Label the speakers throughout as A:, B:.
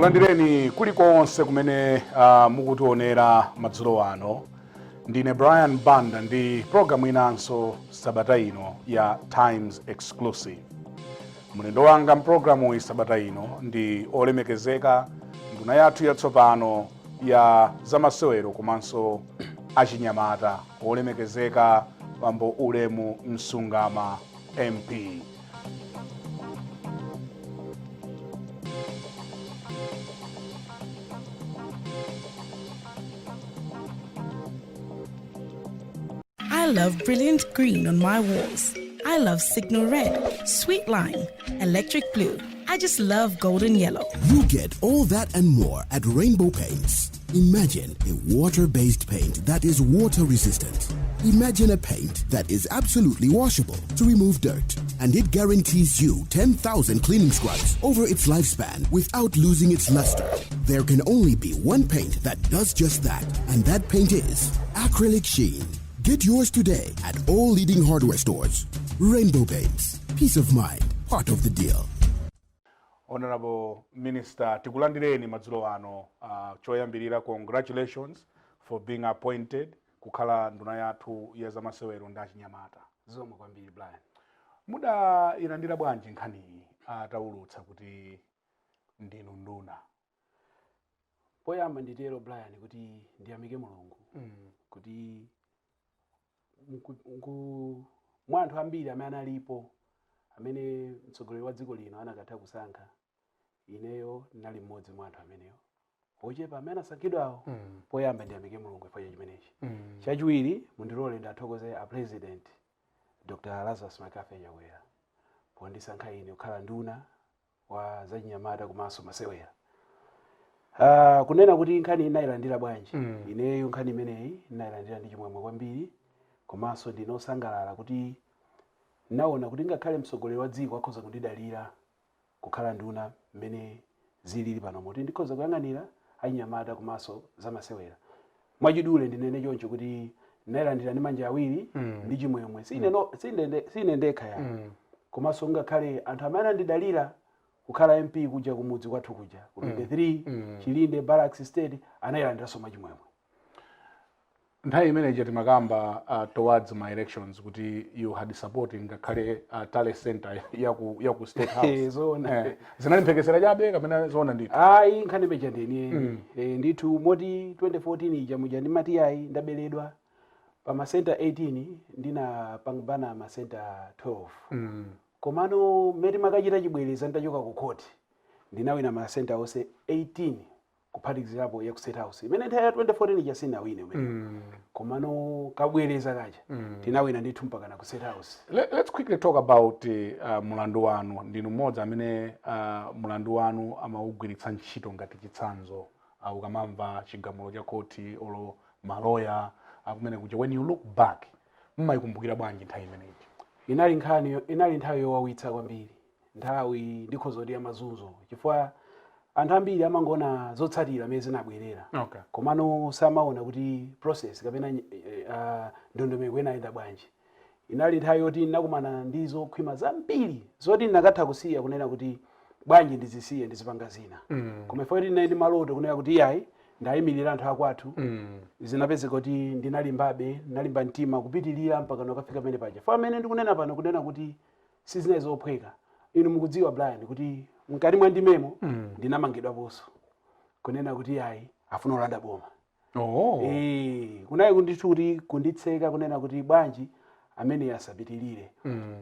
A: Tikulandireni kulikonse kumene mukutionera madzulo ano. Ndine Brian Banda ndi programu inanso sabata ino ya Times Exclusive. Mlendo wanga mpulogalamu iyi sabata ino ndi olemekezeka nduna yathu yatsopano ya zamasewero komanso achinyamata, olemekezeka Bambo Ulemu Msungama MP.
B: I love brilliant green on my walls. I love signal red, sweet lime, electric blue. I just love golden yellow.
C: You get all that and more at Rainbow Paints. Imagine a water-based paint that is water resistant. Imagine a paint that is absolutely washable to remove dirt. And it guarantees you 10,000 cleaning scrubs over its lifespan without losing its luster. There can only be one paint that does just that, and that paint is Acrylic Sheen. Get yours today at all leading hardware stores. Rainbow Paints. Peace of mind. Part of the deal.
A: Honorable Minister, tikulandireni madzulo ano. Choyambirira, congratulations for being appointed kukhala nduna yathu ya zamasewero ndi achinyamata.
D: Zikomo kwambiri, Brian.
A: Mudayilandira bwanji nkhaniyi ataulutsa kuti ndinu nduna?
D: Poyamba nditero, Brian, kuti ndiyamike Mulungu kuti mwa anthu ambiri amene analipo, amene mtsogoleri wa dziko lino anakatha kusankha, ineyo ndinali mmodzi mwa anthu amenewo ochepa amene anasankhidwawo. Poyamba ndiyamike Mulungu chifukwa cha chimenechi. Chachiwiri, mundilole ndathokoze a President Dr Lazarus McCarthy Chakwera pondisankha ine kukhala nduna wa zachinyamata komanso masewera. Kunena kuti nkhani inayilandira bwanji, ineyo nkhani imeneyi inayilandira ndi chimwemwe kwambiri, komanso ndinosangalala kuti naona kuti ngakhale mtsogoleri wa dziko akhoza kundidalira kukhala nduna mmene zilili pano, moti ndikhoza kuyang'anira achinyamata komanso zamasewera. Mwachidule ndinene choncho kuti ndinayilandira ndi manja awiri ndi chimwemwe. Sine no- sine ndekha ya, komanso ngakhale anthu amene anandidalira kukhala MP kuja kumudzi kwathu kuja ku 23 Chilinde Barracks State anayilandiranso mwachimwemwe.
A: Nthawi imeneyi timakamba towards ma elections kuti you had support ngakhale tally center yaku State House.
D: Zoona.
A: Zinali mphekesera chabe kapena zoona ndithu?
D: Ayi, nkhani imeja ndiyenieni. Ndithu, moti 2014 ija muja ndimati ayi, ndaberedwa pa masenta 18, ndinapambana masenta 12. Komano mmene timakachita chibwereza nditachoka ku court, ndinawina masenta onse 18, kuphatikizirapo ya ku State House imene nthawi ya 2014 ija sinawine umene. Komano kabwereza kaja tinawina ndithu mpaka na ku State House.
A: Let's quickly talk about mulandu wanu. Ndinu mmodzi amene mulandu wanu amaugwiritsa ntchito ngati chitsanzo, ukamamva chigamulo cha khoti olo maloya akumene kuja. When you look back, mmayikumbukira bwanji nthawi imeneyi?
D: Inali nthawi yowawitsa kwambiri, nthawi ndikhoza kuti yamazunzo, chifukwa anthu ambiri amangoona zotsatira amene zinabwerera, komano samaona kuti process kapena ndondomeko inayenda bwanji. Inali nthawi yoti ndinakumana ndi zokhwima zambiri zoti ndinakatha kusiya, kunena kuti bwanji ndizisiye, ndizipanga zina. Koma ifo kuti ndinali ndi maloto kunena kuti iyayi, ndayimirira anthu akwathu, zinapezeka kuti ndinalimbabe, ndinalimba mtima kupitirira mpaka nakafika pamene paja. Fo amene ndikunena pano kunena kuti sizinali zophweka. Inu mukudziwa, Brian, kuti mkati mwa ndimemo ndinamangidwaponso kunena kuti ayi, afuna kulanda boma. Kunali kundithu kuti kunditseka, kunena kuti bwanji amene asapitirire.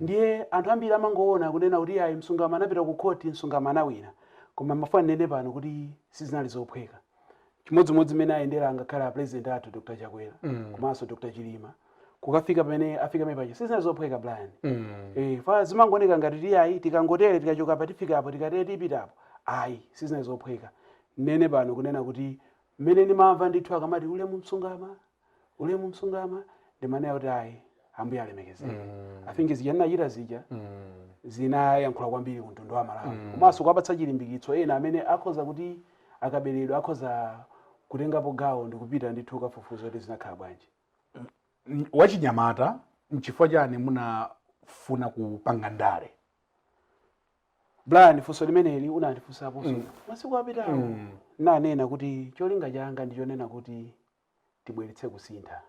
D: Ndiye anthu ambiri amangoona kunena kuti ayi, Msungama anapita ku khoti, Msungama anawina. Koma mafuna ndinene pano kuti sizinali zophweka. Chimodzimodzi mmene ayendera ngakhale a President athu Dr Chakwera komanso Dr Chilima kukafika pamene afika pamene paja, sizinali zophweka, Brian. Fa zimangooneka ngati ti ayi, tikangotere, tikachoka apa tifika apo, tikatere tipita apo. Ayi, sizinali zophweka. Nene pano kunena kuti mmene ndimamva ndithu akamati "Ulemu Msungama, Ulemu Msungama", ndimanena kuti ayi, Ambuye alemekezeke. I think zija ndinachita zija zinayankhula kwambiri ku mtundu wa Malawi, komanso kuwapatsa chilimbikitso ena amene akhoza kuti akaberedwa akhoza kutengapo gawo ndikupita ndithu kafufuza kuti zinakhala bwanji.
A: Wachinyamata, nchifukwa chani munafuna kupanga ndale?
D: Brian, funso limeneli unandifunsaponso masiku apitawo. Nanena kuti cholinga changa ndichonena kuti tibweretse kusintha.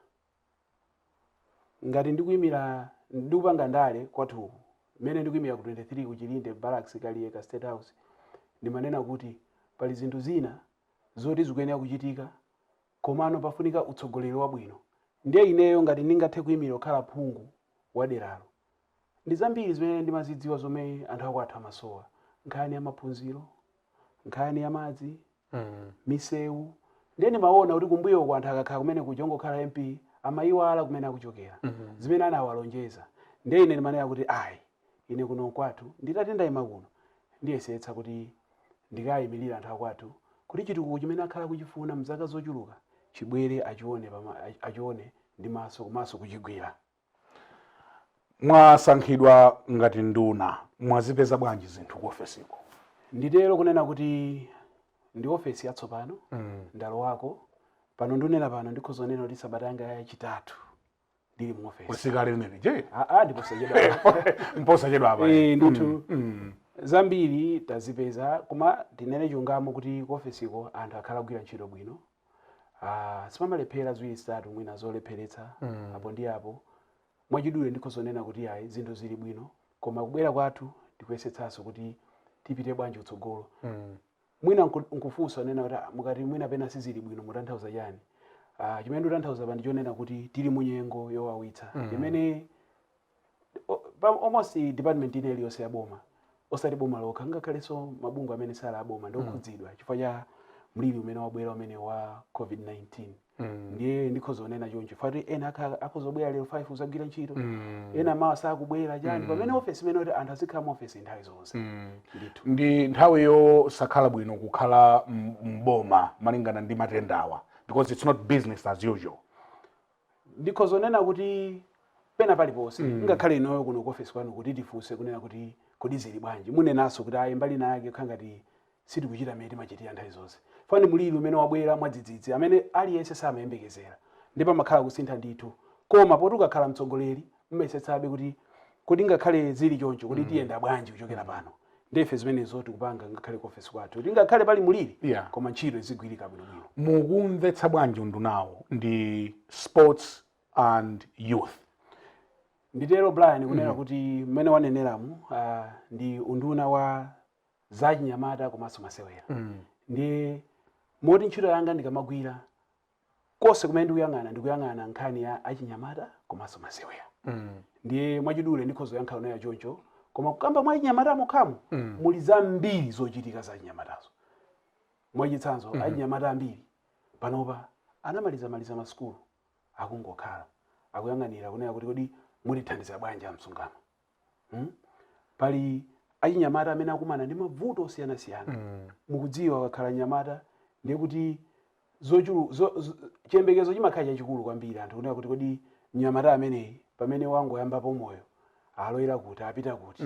D: Ngati ndikuyimira, ndikupanga ndale kwathuku, mmene ndikuyimira ku 23 ku Chilinde Barracks, Kaliyeka State House, ndimanena kuti pali zinthu zina zoti zikuyenera kuchitika, komano pafunika utsogoleri wabwino. Ndiye ineyo ngati ndingathe kuyimira kukhala phungu wa deralo, ndi zambiri zimene ndimazidziwa zomwe anthu akwathu amasowa: nkhani ya maphunziro, nkhani ya madzi, misewu. Ndiye ndimaona kuti kumbuyoko anthu akakhala kumene kuja, ongokhala MP, amayiwala kumene akuchokera, zimene anawalonjeza. Ndiye ine ndimanena kuti ayi, ine kuno kwathu nditati ndayima kuno, ndiyesetsa kuti ndikayimirira anthu akwathu kuti chitukuko chimene akhala kuchifuna mzaka zochuluka chibwere, achione achione ndi maso komanso kuchigwira.
A: Mwasankhidwa ngati nduna, mwazipeza bwanji zinthu ku ofesiko?
D: Nditero kunena kuti ndi ofesi yatsopano. Ndalowako pano, ndunena pano, ndikhoza kunena kuti sabata yanga yachitatu ndili mu ofesi.
A: Usikale limene je.
D: Aa, ndiposachedwa.
A: Mposachedwa apa.
D: Eh, ndithu. Zambiri tazipeza, koma tinene chilungamo kuti ku ofesiko anthu akhala kugwira ntchito bwino. Simamalephera ziwiri zitatu mwina zolepheretsa apo ndi apo. Mwachidule ndikhoza kunena kuti ayi, zinthu zili bwino, koma kubwera kwathu ndikuyesetsanso kuti tipite bwanji kutsogolo. Mwina nkufunsa nena kuti, "Ah, mukati mwina pena sizili bwino, mutanthauza chani?" Chimene ndikutanthauza pa ndichonena kuti tili mu nyengo yowawitsa imene almost department ina iliyonse ya boma, osati boma lokha, ngakhalenso mabungwe amene sali aboma, ndokhudzidwa chifukwa cha mliri umene wabwera, umene wa COVID-19. Ndiye ndikhoza kunena choncho fati ena akhoza kubwera lero 5 uzagwira ntchito, ena mawa sakubwera, chani, pamene ofesi imene kuti anthu azikhala mu ofesi nthawi zonse ndithu.
A: Ndi nthawi yosakhala bwino kukhala mboma malingana ndi matendawa, because it's not business as usual.
D: Ndikhoza kunena kuti pena paliponse, ngakhale inoyo kuno ku ofesi kwanu, kuti tifunse kunena kuti kodi zili bwanji, munenanso kuti ayi, mbali nake kukhala ngati sitikuchita mmene timachitira nthawi zonse. Fani mliri umene wabwera mwadzidzidzi, amene aliyense samayembekezera, ndipo pamakhala kusintha ndithu. Koma poti ukakhala mtsogoleri, mmayesetsabe kuti kodi ngakhale zili choncho, kuti tiyenda bwanji kuchokera pano? Ndife zimenezo tikupanga ngakhale ku ofesi kwathu, kuti ngakhale pali mliri, koma ntchito izigwirika bwinobwino.
A: Mukumvetsa bwanji undunawo ndi sports and youth?
D: Nditero, Brian, kunena kuti mmene waneneramu, ndi unduna wa zachinyamata komanso masewera. Ndiye moti ntchito yanga ndikamagwira, konse kumene ndikuyang'ana, ndikuyang'ana nkhani ya achinyamata komanso masewera. Ndiye mwachidule ndikhoza kuyankha kunena choncho. Koma kukamba mwa achinyamata mokhamu, muli zambiri zochitika za achinyamatazo. Mwachitsanzo, achinyamata ambiri panopa anamalizamaliza masukulu, akungokhala akuyang'anira kunena kuti kodi mutithandiza bwanji amsungama? Pali achinyamata amene akumana ndi mavuto osiyanasiyana. Mukudziwa, akakhala nyamata ndiye kuti chiyembekezo chimakhala chachikulu kwambiri. Anthu kunena kuti kodi mnyamata ameneyi pamene wangoyambapo moyo aloyera kuti, apita kuti?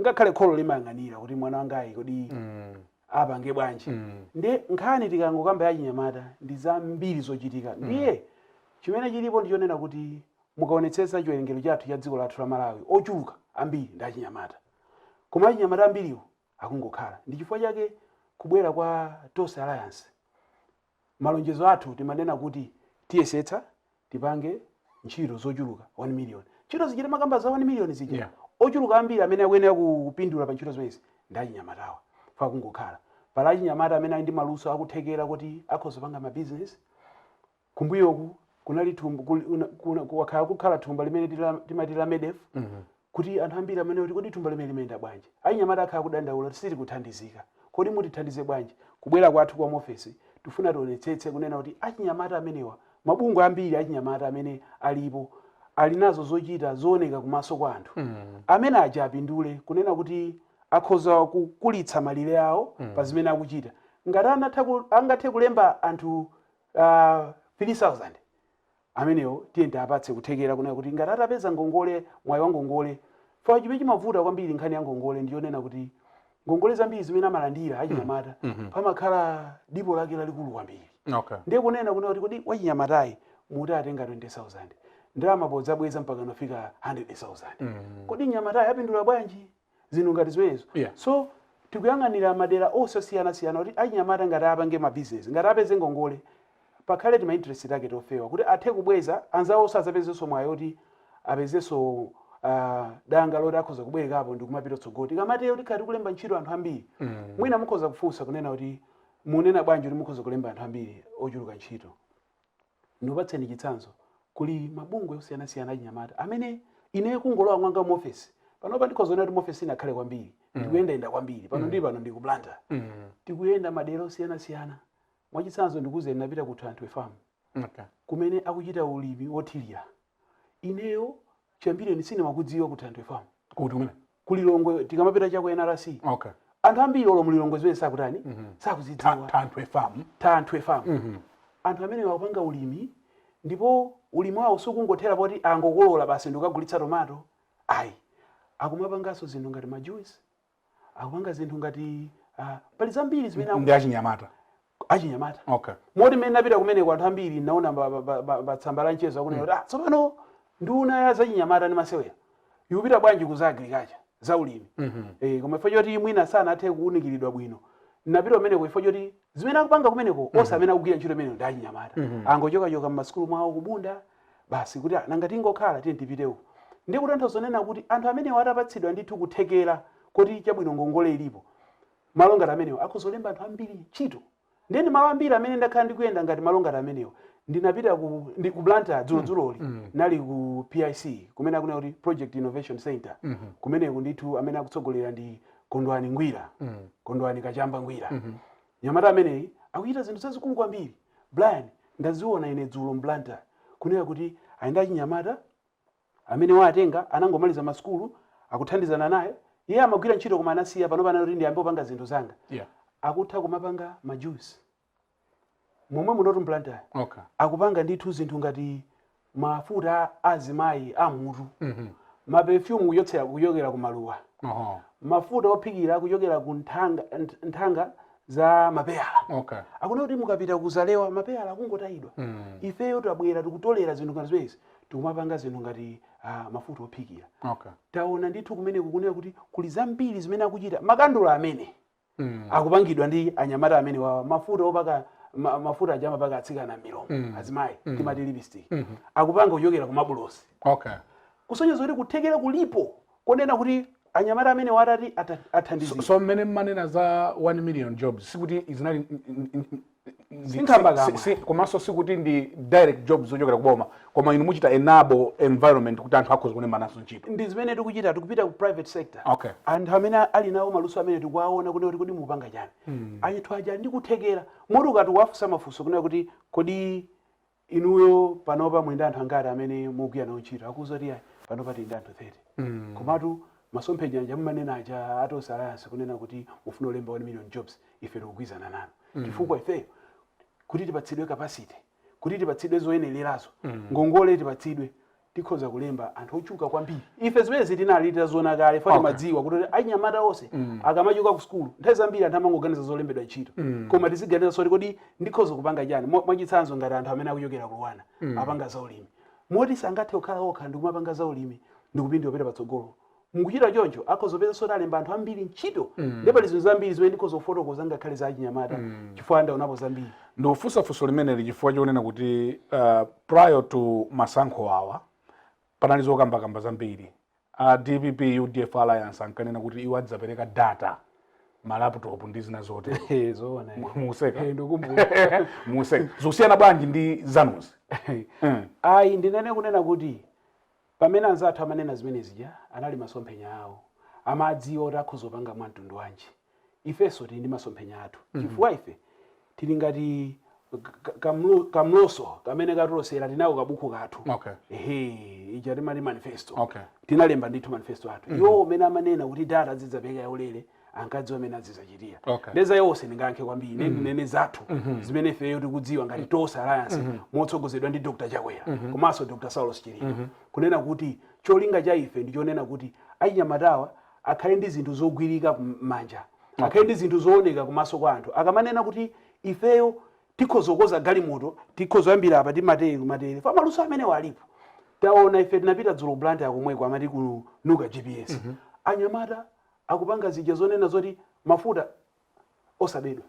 D: Ngakhale kholo limayang'anira kuti mwana wangayi kodi apange bwanji? Ndiye nkhani tikangokamba ya chinyamata, ndi zambiri zochitika. Ndiye chimene chilipo ndichonena kuti mukaonetsetsa chiwerengero chathu cha dziko lathu la Malawi, ochuluka ambiri ndi achinyamata, koma achinyamata ambiriwo akungokhala. Ndi chifukwa chake kubwera kwa Tonse Alliance, malonjezo athu timanena kuti tiyesetsa tipange ntchito zochuluka 1 million. Ntchito zichita makamba za 1 million zija, ochuluka ambiri amene akuyenera kupindula pa ntchito zimenezi ndi achinyamatawa fa kungokhala. Pali achinyamata amene ali ndi maluso akuthekera kuti akhoza kupanga mabizinesi. Kumbuyoku kunali thumba, wakhala kukhala thumba limene timati la MEDEF, kuti anthu ambiri amene kuti kodi thumba limene limayenda bwanji? Achinyamata akhala kudandaula kuti sitikuthandizika, kodi mutithandize bwanji? Kubwera kwathu kwa mofesi, tifuna tionetsetse kunena kuti achinyamata amenewa, mabungwe ambiri achinyamata amene alipo ali nazo zochita zooneka kumaso kwa anthu, amene aja apindule kunena kuti akhoza kukulitsa malire awo pa zimene akuchita. Ngati angathe kulemba anthu 3000 amenewo, tiye tiapatse kuthekera kunena kuti ngati atapeza ngongole, mwayi wa ngongole. Fa chimene chimavuta kwambiri nkhani ya ngongole ndiyonena kuti ngongole zambiri zimene amalandira achinyamata, pamakhala dipo lake lalikulu kwambiri. Ndiye kunena kuti kodi wachinyamatayi muti atenga 20,000, ndalama podzabweza mpaka nafika 100,000, kodi mnyamatayi apindula bwanji? Zinthu ngati zimenezo. So Tikuyang'anira madera osiyanasiyana kuti achinyamata ngati apange mabizinesi, ngati apeze ngongole, pakhale tima interest take tofewa kuti athe kubweza, anzawo asazapezenso mwayi oti apezenso danga loti akhoza kubwerekapo ndi kumapita tsogolo. Tikamatero tikhala tikulemba ntchito anthu ambiri. Mwina mukhoza kufunsa kunena kuti munena bwanji kuti mukhoza kulemba anthu ambiri ochuluka ntchito? Ndikupatseni chitsanzo. Kuli mabungwe osiyanasiyana achinyamata amene ine kungolowa mwanga mu office panopa, ndikhoza kuona kuti mu office inakhale kwambiri, ndikuyendayenda kwambiri pano. Ndi pano ndi ku Blantyre, tikuyenda madera osiyanasiyana. Mwachitsanzo ndikuze, ndinapita ku Thanthwe Farm kumene akuchita ulimi wothirira. Ineyo chiyambire sindimakudziwa ku Thanthwe Farm.
A: Kuti kumene?
D: Kulilongwe, tikamapita cha ku NRC. Anthu ambiri olo mulilongwe zimene sakutani, sakuzidziwa.
A: Thanthwe Farm.
D: Thanthwe Farm, anthu amene akupanga ulimi, ndipo ulimi wawo sukungothera poti angokolola basi ndikukagulitsa tomato, ayi. Akumapanganso zinthu ngati ma juice, akupanga zinthu ngati pali zambiri zimene
A: Ndi achinyamata?
D: Achinyamata. Moti mmene napita kumeneko, anthu ambiri naona pa tsamba la mchezo akunena kuti, "Ah, tsopano nduna ya zachinyamata ndi masewera ikupita bwanji ku za agriculture, za ulimi?" Koma chifukwa choti mwina sanathe kuwunikiridwa bwino, napita kumeneko chifukwa choti zimene akupanga kumeneko, onse amene akugwira ntchito imeneyo ndi achinyamata, angochokachoka m'masukulu mwawo kubunda basi kuti, "Ah, nanga tingokhala, tiye tipite uko." Ndi kutanthauza zonena kuti anthu amenewo atapatsidwa ndithu kuthekera kuti chabwino, ngongole ilipo, malo ngati amenewo akhoza anthu ambiri ntchito. Ndeni malo ambiri amene ndakhala ndikuyenda ngati malo ngati amenewo. Ndinapita ku Blantyre dzulodzuloli, nali ku PIC, kumene akunena kuti Project Innovation Center. Kumeneku ndithu amene akutsogolera ndi Kondwani Ngwira, Kondwani Kachamba Ngwira. Nyamata ameneyi akuchita zinthu zazikulu kwambiri, Brian. Ndaziona ine dzulo m'Blantyre kunena kuti ayenda achinyamata amene watenga anangomaliza masukulu, akuthandizana naye. Iye amagwira ntchito koma anasiya. Pano panali kuti ndiyambe kupanga zinthu zanga. Akutha kumapanga ma juice momwe munotu m'Blantyre. Akupanga ndithu zinthu ngati mafuta azimayi amutu, ma perfume kuchokera ku maluwa, mafuta ophikira kuchokera ku nthanga za mapeyala. Akuna kuti mukapita kuzalewa, mapeyala akungotayidwa. Ifeyo tabwera, tikutolera zinthu ngati zimenezi, tikumapanga zinthu ngati mafuta ophikira. Taona ndithu kumeneku kunena kuti kuli zambiri zimene akuchita. Makandulo amene akupangidwa ndi anyamata amene wawa, mafuta opaka mafuta aja amapaka atsikana m'milomo, azimayi, timati lipstick, akupanga kuchokera ku mabulosi. Kusonyeza kuti kuthekera kulipo konena kuti anyamata amene watati athandizidwe.
A: So mmene mmanena za 1 million jobs, sikuti zinali
D: Sinkhamba kamwa.
A: Komanso sikuti ndi direct jobs zochokera kuboma, koma inu muchita enable environment kuti anthu akhoza kulemba naso ntchito.
D: Ndi zimene tikuchita. Tikupita ku private sector. Anthu amene ali nawo maluso amene tikuwaona kunena kuti kodi mupanga chani? Anthu aja ndi kuthekera moti ukati wafunsa mafunso kunena kuti kodi inuyo panopa muli ndi anthu angati amene mukugwira nawo ntchito, akuuza kuti, "Ayi, panopa tili ndi anthu 30, komatu masomphenya aja mumanena aja a Tonse Alliance kunena kuti mufuna kulemba 1 million jobs, ife tikugwizana nanu, chifukwa ifeyo kuti tipatsidwe capacity, kuti tipatsidwe zoyenererazo, ngongole tipatsidwe, tikhoza kulemba anthu ochuluka kwambiri." Ife zimene tinali taziona kale, fa timadziwa kuti anyamata onse akamachoka ku sukulu, nthawi zambiri anthu amangoganiza zolembedwa ntchito, koma tiziganiza soti kodi ndikhoza kupanga chani? Mwachitsanzo ngati anthu amene akuchokera ku LUANAR, apanga zaulimi, moti sangathe kukhala okha ndikumapanga zaulimi ndikupindula kupita patsogolo. Mukuchita choncho akhoza kupeza soti alemba anthu ambiri ntchito. Ndipo pali zinthu zambiri zimene ndikhoza kufotokoza ngakhale za achinyamata, chifukwa ndaonapo zambiri.
A: Ndikufunsa funso limeneli chifukwa chonena kuti prior to masankho awa panali zokambakamba zambiri. DPP UDF Alliance ankanena kuti iwo adzapereka data, ma laptop ndi zina zotero.
D: Zoona.
A: Museka.
D: Ndikumbuka.
A: Museka. Zikusiyana bwanji ndi zanuzi?
D: Ayi, ndinene kunena kuti pamene anzathu amanena zimene zija, anali masomphenya awo, amadziwa kuti akhoza kupanga mwa mtundu wanji. Ifenso tili ndi masomphenya athu, chifukwa ife tili ngati kamloso kamene katulosera, tinako kabuku kathu. Ehe, ija timati manifesto. Tinalemba ndithu manifesto athu. Iwo umene amanena kuti data azidzapereka yaulere, ankadziwa amene azidzachitira. Ndeza yonse ndingayankhe kwambiri ne ndinene zathu zimene ifeyo tikudziwa ngati Tonse Alliance motsogozedwa ndi Dr Chakwera komanso Dr Saulos Chilima, kunena kuti cholinga cha ife ndi chonena kuti achinyamatawa akhale ndi zinthu zogwirika m'manja, akhale ndi zinthu zooneka kumaso kwa anthu. Akamanena kuti ifeyo tikhoza kukoza galimoto, tikhoza kuyambira apa, timatere kumatere, fa maluso amenewo alipo. Taona, ife tinapita dzulo Blantyre komweko, amati kunuka GPS, anyamata akupanga zija zonena zoti Mafuta osabedwa.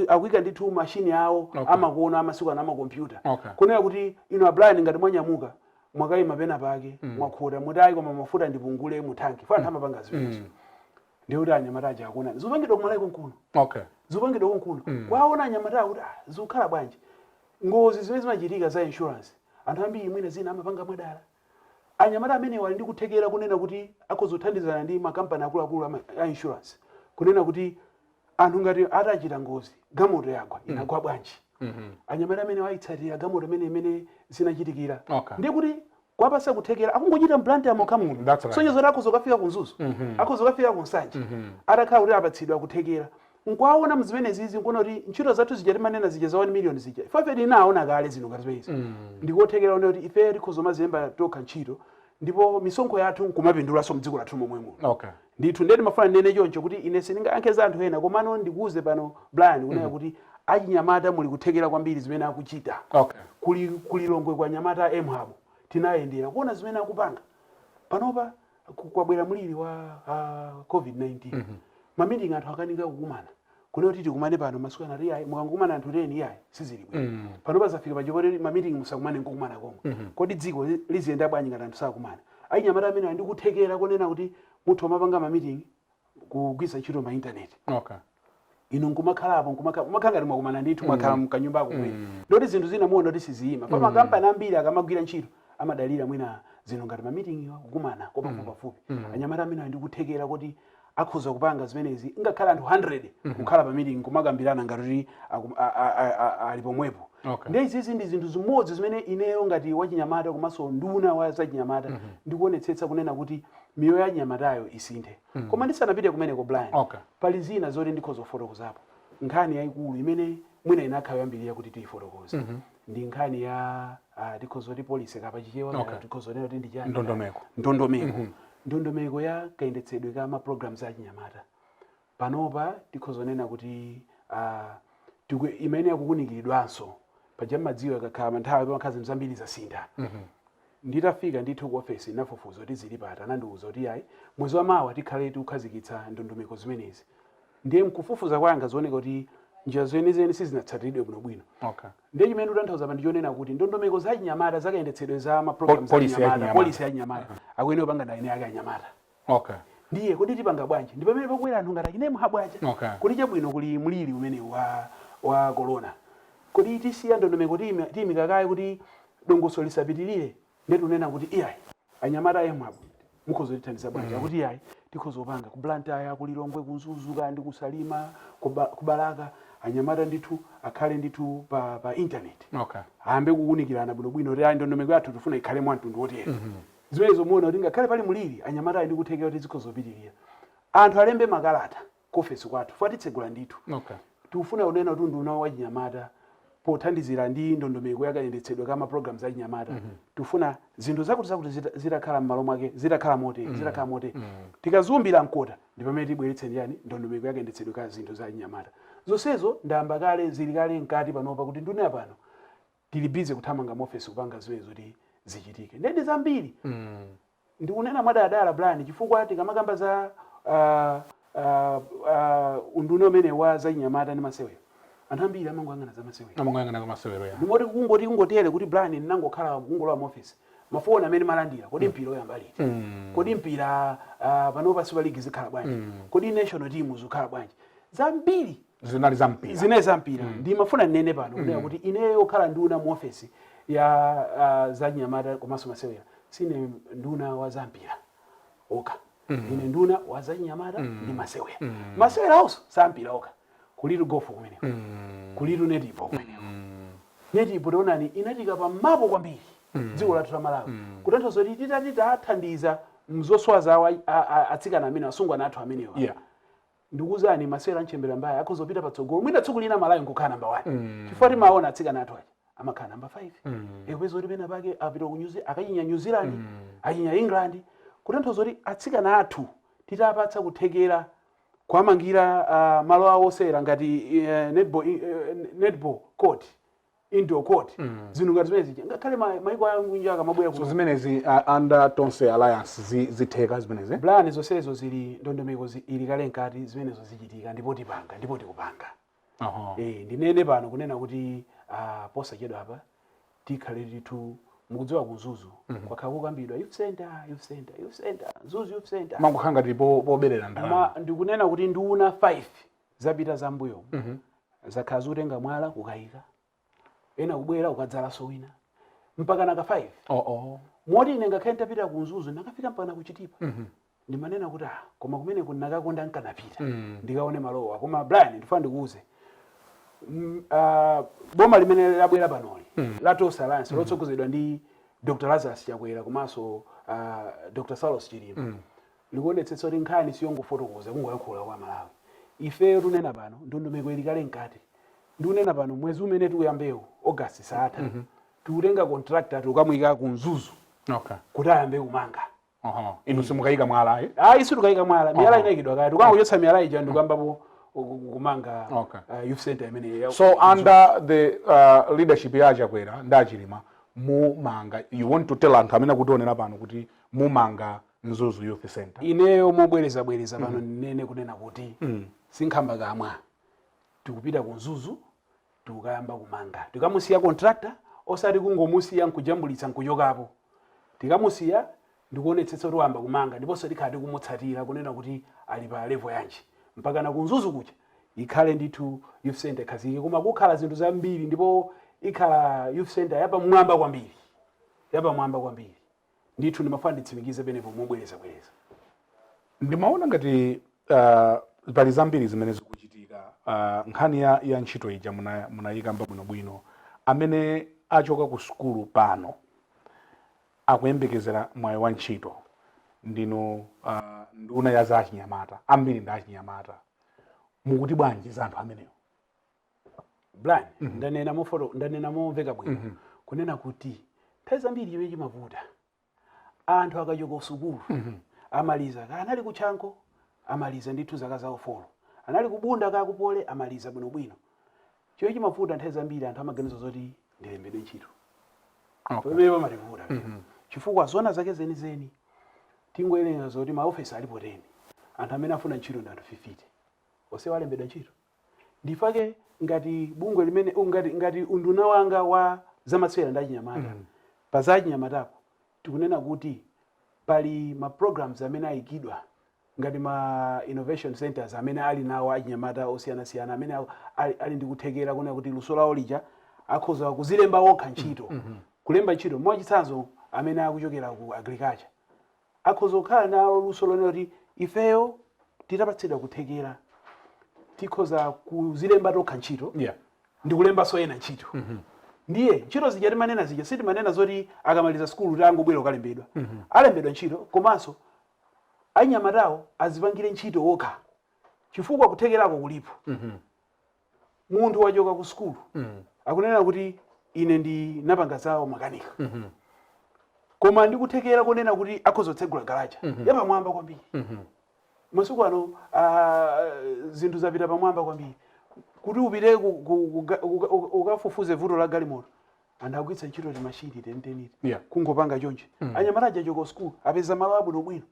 D: Akuyika ndithu mashini awo amakuona amasiku ano amakompyuta, kunena kuti ino a Brian, ngati mwanyamuka mwakayima pena pake, mwakhota, mutayi, koma mafuta ndipungule muthanki fa anthu amapanga zimenezo, ndiye kuti anyamata aja akuona zikupangidwa kumalawi konkuno, zikupangidwa konkuno. Kwaona anyamata akuti, "Ah, zikukhala bwanji?" Ngozi zimene zimachitika za insurance, anthu ambiri mwina zina amapanga mwadala. Anyamata amene wali ndi kuthekera kunena kuti akhoza kuthandizana ndi makampani akuluakulu a insurance, kunena kuti anthu ngati atachita ngozi, galimoto yagwa, inagwa bwanji? Anyamata amene wayitsatira galimoto imene zinachitikira, ndiye kuti kwapasa kuthekera, akungochita m'Blantyre mokha muno.
A: That's right.
D: Sonyezo kuti akhoza kukafika ku Mzuzu, akhoza kukafika ku Nsanje, atakhala kuti apatsidwa kuthekera nkwaona mzimene zizi, nkuona kuti ntchito zathu zija timanena zija za 1 million zija, ife tinaona kale zino ngati zimenezi, ndikothekera kuona kuti ife tikhoza mazilemba tokha ntchito, ndipo misonkho yathu nkumapindulanso mdziko lathu momwe muno. Ndithu, ndiye ndimafuna ndinene choncho kuti ine sindingayankhe za anthu ena, komano ndikuuze pano Brian kunena kuti achinyamata muli kuthekera kwambiri zimene akuchita. Kuli kulilongwe kwa anyamata a mHub, tinayendera kuona zimene akupanga. Panopa kwabwera mliri wa COVID-19, ma meeting anthu akanika kukumana, kunena kuti tikumane pano masiku ana iyayi, mukangokumana anthu 10, iyayi, sizili bwino. Panopa zafika pachipoti ma meeting musakumane nkukumana komwe. Kodi dziko liziyenda bwanji ngati anthu sakumana? Achinyamata amene ali ndi kuthekera kunena kuti muthu amapanga ma meeting kugwiritsa ntchito ma internet, inu nkumakhalapo, nkumakhala mumakhala ngati mwakumana ndithu, mwakhala mkanyumba kumene, ndoti zinthu zina muona kuti siziyima. Pa makampani ambiri akamagwira ntchito amadalira mwina zinthu ngati ma meeting, kukumana kwa pafupipafupi. Anyamata amene ali ndi kuthekera kuti akhoza kupanga zimenezi, ngakhale anthu 100 kukhala pa meeting kumakambirana ngati kuti ali pomwepo. Ndiye izizi ndi zinthu zimodzi zimene ineyo ngati wachinyamata komanso nduna wa zachinyamata ndikuonetsetsa kunena kuti miyoyo ya chinyamatayo isinthe. Koma ndisanapite kumeneko, Brian, pali zina zoti ndikhoza kufotokozapo. Nkhani yayikulu imene mwina inakhala yoyambirira kuti tiyifotokoze ndi nkhani ya tikhoza kuti policy kapa Chichewa, tikhoza kunena kuti ndi chani?
A: Ndondomeko.
D: Ndondomeko ya kayendetsedwe ka ma programs achinyamata. Panopa tikhoza kunena kuti imene yakukunikiridwanso paja madziwo akakhala nthawi pamakhala zinthu zambiri zasintha. Nditafika ndithu ku ofesi, nafufuza kuti zili pati, anandiwuza kuti ayi, mwezi wa mawa tikhale tikukhazikitsa ndondomeko zimenezi. Ndiye mkufufuza kwanga zioneka kuti njira zenizeni sizinatsatiridwe bwinobwino. Ndiye chimene ndikutanthauza pa ndichonena kuti ndondomeko za chinyamata, zakayendetsedwe za ma programs
A: Policy ya
D: achinyamata,
A: chinyamata.
D: Policy ya chinyamata, akuyenera kupanga ndi eni ake anyamata. Ndiye kodi tipanga bwanji? Ndi pamene pakwera anthu ngati achine mHub aja, kuti chabwino, kuli mliri umene wa corona, kodi tisiya ndondomeko, tiyimika kaye kuti dongosolo lisapitirire? Ndiye tunena kuti iyayi, anyamata a mHub mukhoza kutithandiza bwanji? Akuti iyayi, tikhoza kupanga ku Blantyre, ku Lilongwe, ku Mzuzu, ndi ku Salima, ku Balaka, anyamata ndithu akhale ndithu pa internet, ayambe kuwunikirana bwinobwino kuti ayi, ndondomeko yathu tifuna ikhale mwa mtundu wotere. Zimenezo muona kuti ngakhale pali mliri, anyamata ali ndi kuthekera kuti zikhoza kupitirira. Anthu alembe makalata ku ofesi kwathu, fa titsegula ndithu. Tikufuna kunena kuti unduna wa chinyamata, pothandizira ndi ndondomeko yakayendetsedwe ka ma programs achinyamata, tikufuna zinthu zakuti zakuti zitakhala m'malo mwake, zitakhala motere, zitakhala motere. Tikazumbira mkota ndi pamene tibweretse ndiyani, ndondomeko yakayendetsedwe ka zinthu za chinyamata. Zonsezo ndayamba kale, zili kale mkati panopa, kuti nduna pano tili busy kuthamanga mu ofesi kupanga zimenezo kuti zichitike. Ndedi zambiri ndikunena mwadala, Brian, chifukwa tikamakamba za unduna umene wa zachinyamata ndi masewero, anthu ambiri amangoyang'ana za masewero.
A: Amangoyang'ana za masewero, ya.
D: Ndimoti kungoti kungotere kuti Brian ndinangokhala kungolowa mu office, mafoni amene malandira, kodi mpira uyamba liti? Kodi mpira panopa Super League zikhala bwanji? Kodi national team zikhala bwanji? Zambiri
A: zinali za mpira.
D: Zimene za mpira. Ndimafuna ndinene pano kunena kuti ineyo kukhala nduna mu ofesi ya zachinyamata komanso masewera, sine nduna wa za mpira okha. Ine nduna wa zachinyamata ndi masewera. Masewera awonso sa mpira okha, kulitu golf kumeneko, kulitu netball kumeneko. Netball taonani inatika pamapo kwambiri dziko lathu la Malawi, kutanthauza kuti titati tathandiza mzosowa zawo atsikana amene, asungwana athu amenewa, ndikuwuzani, masewera amchembera mbaya akhoza kupita patsogolo. Mwina tsiku lina Malawi nkukhala namba 1, chifukwa timaona atsikana athu aja amakhala namba 5, ekupeza kuti pena pake apita ku New akachinya New Zealand, achinya England. Kutanthauza kuti atsikana athu titapatsa kuthekera kuamangira malo awo osewera ngati netball court. into court, zinthu ngati zimene zija, ngakhale maiko akunja akamabwera
A: So
D: kuno.
A: Zimenezi under Tonse Alliance zitheka zimenezi?
D: Plan zonsezo zili, ndondomeko ili kale nkati. Zimenezo zichitika ndipo tipanga ndipo tikupanga. Ndinene pano kunena kuti posachedwa apa tikhale ndithu, mukudziwa ku Mzuzu kwakhala kukambidwa youth center, youth center, youth center, Mzuzu youth center.
A: Mangokhala ngati poberera ndalama.
D: Ndikunena kuti nduna 5 zapita zambuyo zakhala zikutenga mwala kukayika, ena kubwera ukadzalanso wina, mpaka naka 5.
A: Oh.
D: Moti ine ngakhale nditapita ku Mzuzu, ndakafika mpaka ku Chitipa, ndimanena kuti ah, koma kumeneko ndinakakonda nkanapita ndikaone malowa. Koma Brian, ndifuna ndikuuze, boma limene labwera panoli la Tonse Alliance, lotsogozedwa ndi Dr Lazarus Chakwera komanso Dr Saulos Chilima, likuonetsetsa kuti nkhani siyongofotokoza, kungoyankhula kwa Malawi. Ifeyo tunena pano ndondomeko ili kale mkati. Ndikunena pano, mwezi umene tikuyambewu, August satha, tikutenga contractor, tikamuyika ku Mzuzu kuti ayambe kumanga.
A: Inu simukayika mwala, eh?
D: Ayi, sitikayika mwala, miyala inayikidwa kale. Tikangochotsa miyala ija ndikuyambapo kumanga youth center imene
A: So under the leadership ya Chakwera ndi Achilima mumanga, you want to tell anthu amene akutionera pano kuti mumanga Mzuzu Youth Center?
D: Ineyo mobwerezabwereza pano ndinene kunena kuti sinkhamba kamwa, tikupita ku Mzuzu, tikukayamba kumanga. Tikamusiya contractor, osati kungomusiya nkujambulitsa nkuchokapo. Tikamusiya ndikuonetsetsa kuti wayamba kumanga, ndiponso tikhala tikumutsatira kunena kuti ali pa level yanji, mpaka na ku Mzuzu kuja ikhale ndithu youth center ikhazikike. Koma kukhala zinthu zambiri, ndipo ikhala youth center yapamwamba kwambiri, yapamwamba kwambiri ndithu. Ndimafuna nditsimikize penepo mobwerezabwereza.
A: Ndimaona ngati pali zambiri zimene zikuchitika. Nkhani ya ntchito ija munayikamba bwinobwino. Amene achoka ku sukulu pano akuyembekezera mwayi wa ntchito. Ndinu nduna ya za achinyamata, ambiri ndi achinyamata. Mukuti bwanji za anthu amenewo?
D: Brian, ndanena mofoto, ndanena momveka bwino kunena kuti nthawi zambiri chimene chimavuta, anthu akachoka usukulu, amaliza, ka anali kutchanko, amaliza ndithu zaka zawo 4, anali kubunda ka kupole, amaliza bwinobwino, chimene chimavuta nthawi zambiri anthu amaganiza zoti ndilembedwe ntchito. Pamene pamativuta, chifukwa zona zake zenizeni tingoyerenga zoti maofesi alipo 10, anthu amene afuna ntchito ndi anthu 50, onsewo alembedwa ntchito. Ndifake ngati bungwe limene ngati unduna wanga wa zamasewera ndi achinyamata, pa za achinyamatapo tikunena kuti pali ma programs amene ayikidwa ngati ma innovation centers amene ali nawo achinyamata osiyanasiyana amene ali ndi kuthekera kunena kuti luso lawo lija akhoza kuzilemba okha ntchito, kulemba ntchito. Mwachitsanzo, amene akuchokera ku agriculture akhoza kukhala nawo luso lonena kuti ifeyo titapatsidwa kuthekera tikhoza kuzilemba tokha ntchito ndikulembanso ena ntchito. Ndiye ntchito zija timanena zija, sitimanena zoti akamaliza sukulu tangobwera ukalembedwa. Alembedwa ntchito, komanso anyamatawo azipangire ntchito okha, chifukwa kuthekerako kulipo. Munthu wachoka ku sukulu, akunena kuti ine ndinapanga zawo makanika, koma ndikuthekera kunena kuti akhoza kutsegula garaja yapamwamba kwambiri. Masiku ano zinthu zapita pamwamba kwambiri. Kuti upite ukafufuze vuto la galimoto, anthu agwiritsa ntchito timashini teniteniti, kungopanga chonchi. Anyamata aja achoka school, apeza malo abwinobwino,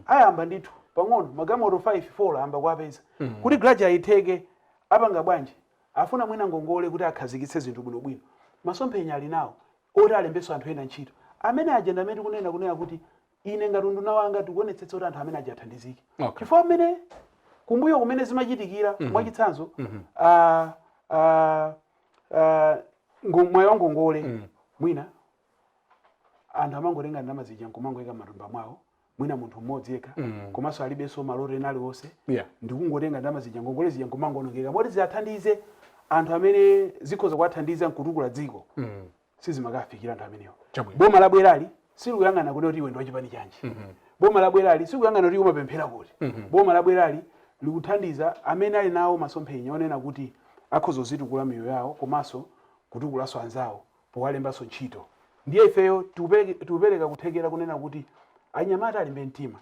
D: ayamba ndithu pang'ono magalimoto 5 4 ayamba kuapeza. Kuti garaja ayitheke, apanga bwanji? Afuna mwina ngongole kuti akhazikitse zinthu bwinobwino. Masomphenya ali nawo oti alembenso anthu ena ntchito. Amene aja ndi amene tikunena kunena kuti ine ngati unduna wanga tikuonetsetsa kuti anthu amene aja athandizike, chifukwa amene kumbuyo kumene zimachitikira, mwachitsanzo, mwayi wa ngongole, mwina anthu amangotenga ndalama zija nkumangoyika m'matumba mwawo, mwina munthu mmodzi yekha, komanso alibenso maloto ena aliwonse, ndikungotenga ndalama zija, ngongole zija, nkumangoonongeka. Moti ziyathandize anthu amene zikhoza kuwathandiza nkutukula dziko, sizimakafikira anthu amenewo. Boma labwerali silikuyang'ana kuti iwe ndi wachipani chanji. Boma labwerali silikuyang'ana kuti umapemphera kuti. Boma labwerali likuthandiza amene ali nawo masomphenya onena kuti akhoza kuzitukula miyoyo yawo komanso kutukulanso anzawo powalembanso ntchito. Ndiye ifeyo tikupereka kuthekera kunena kuti anyamata alimbe mtima.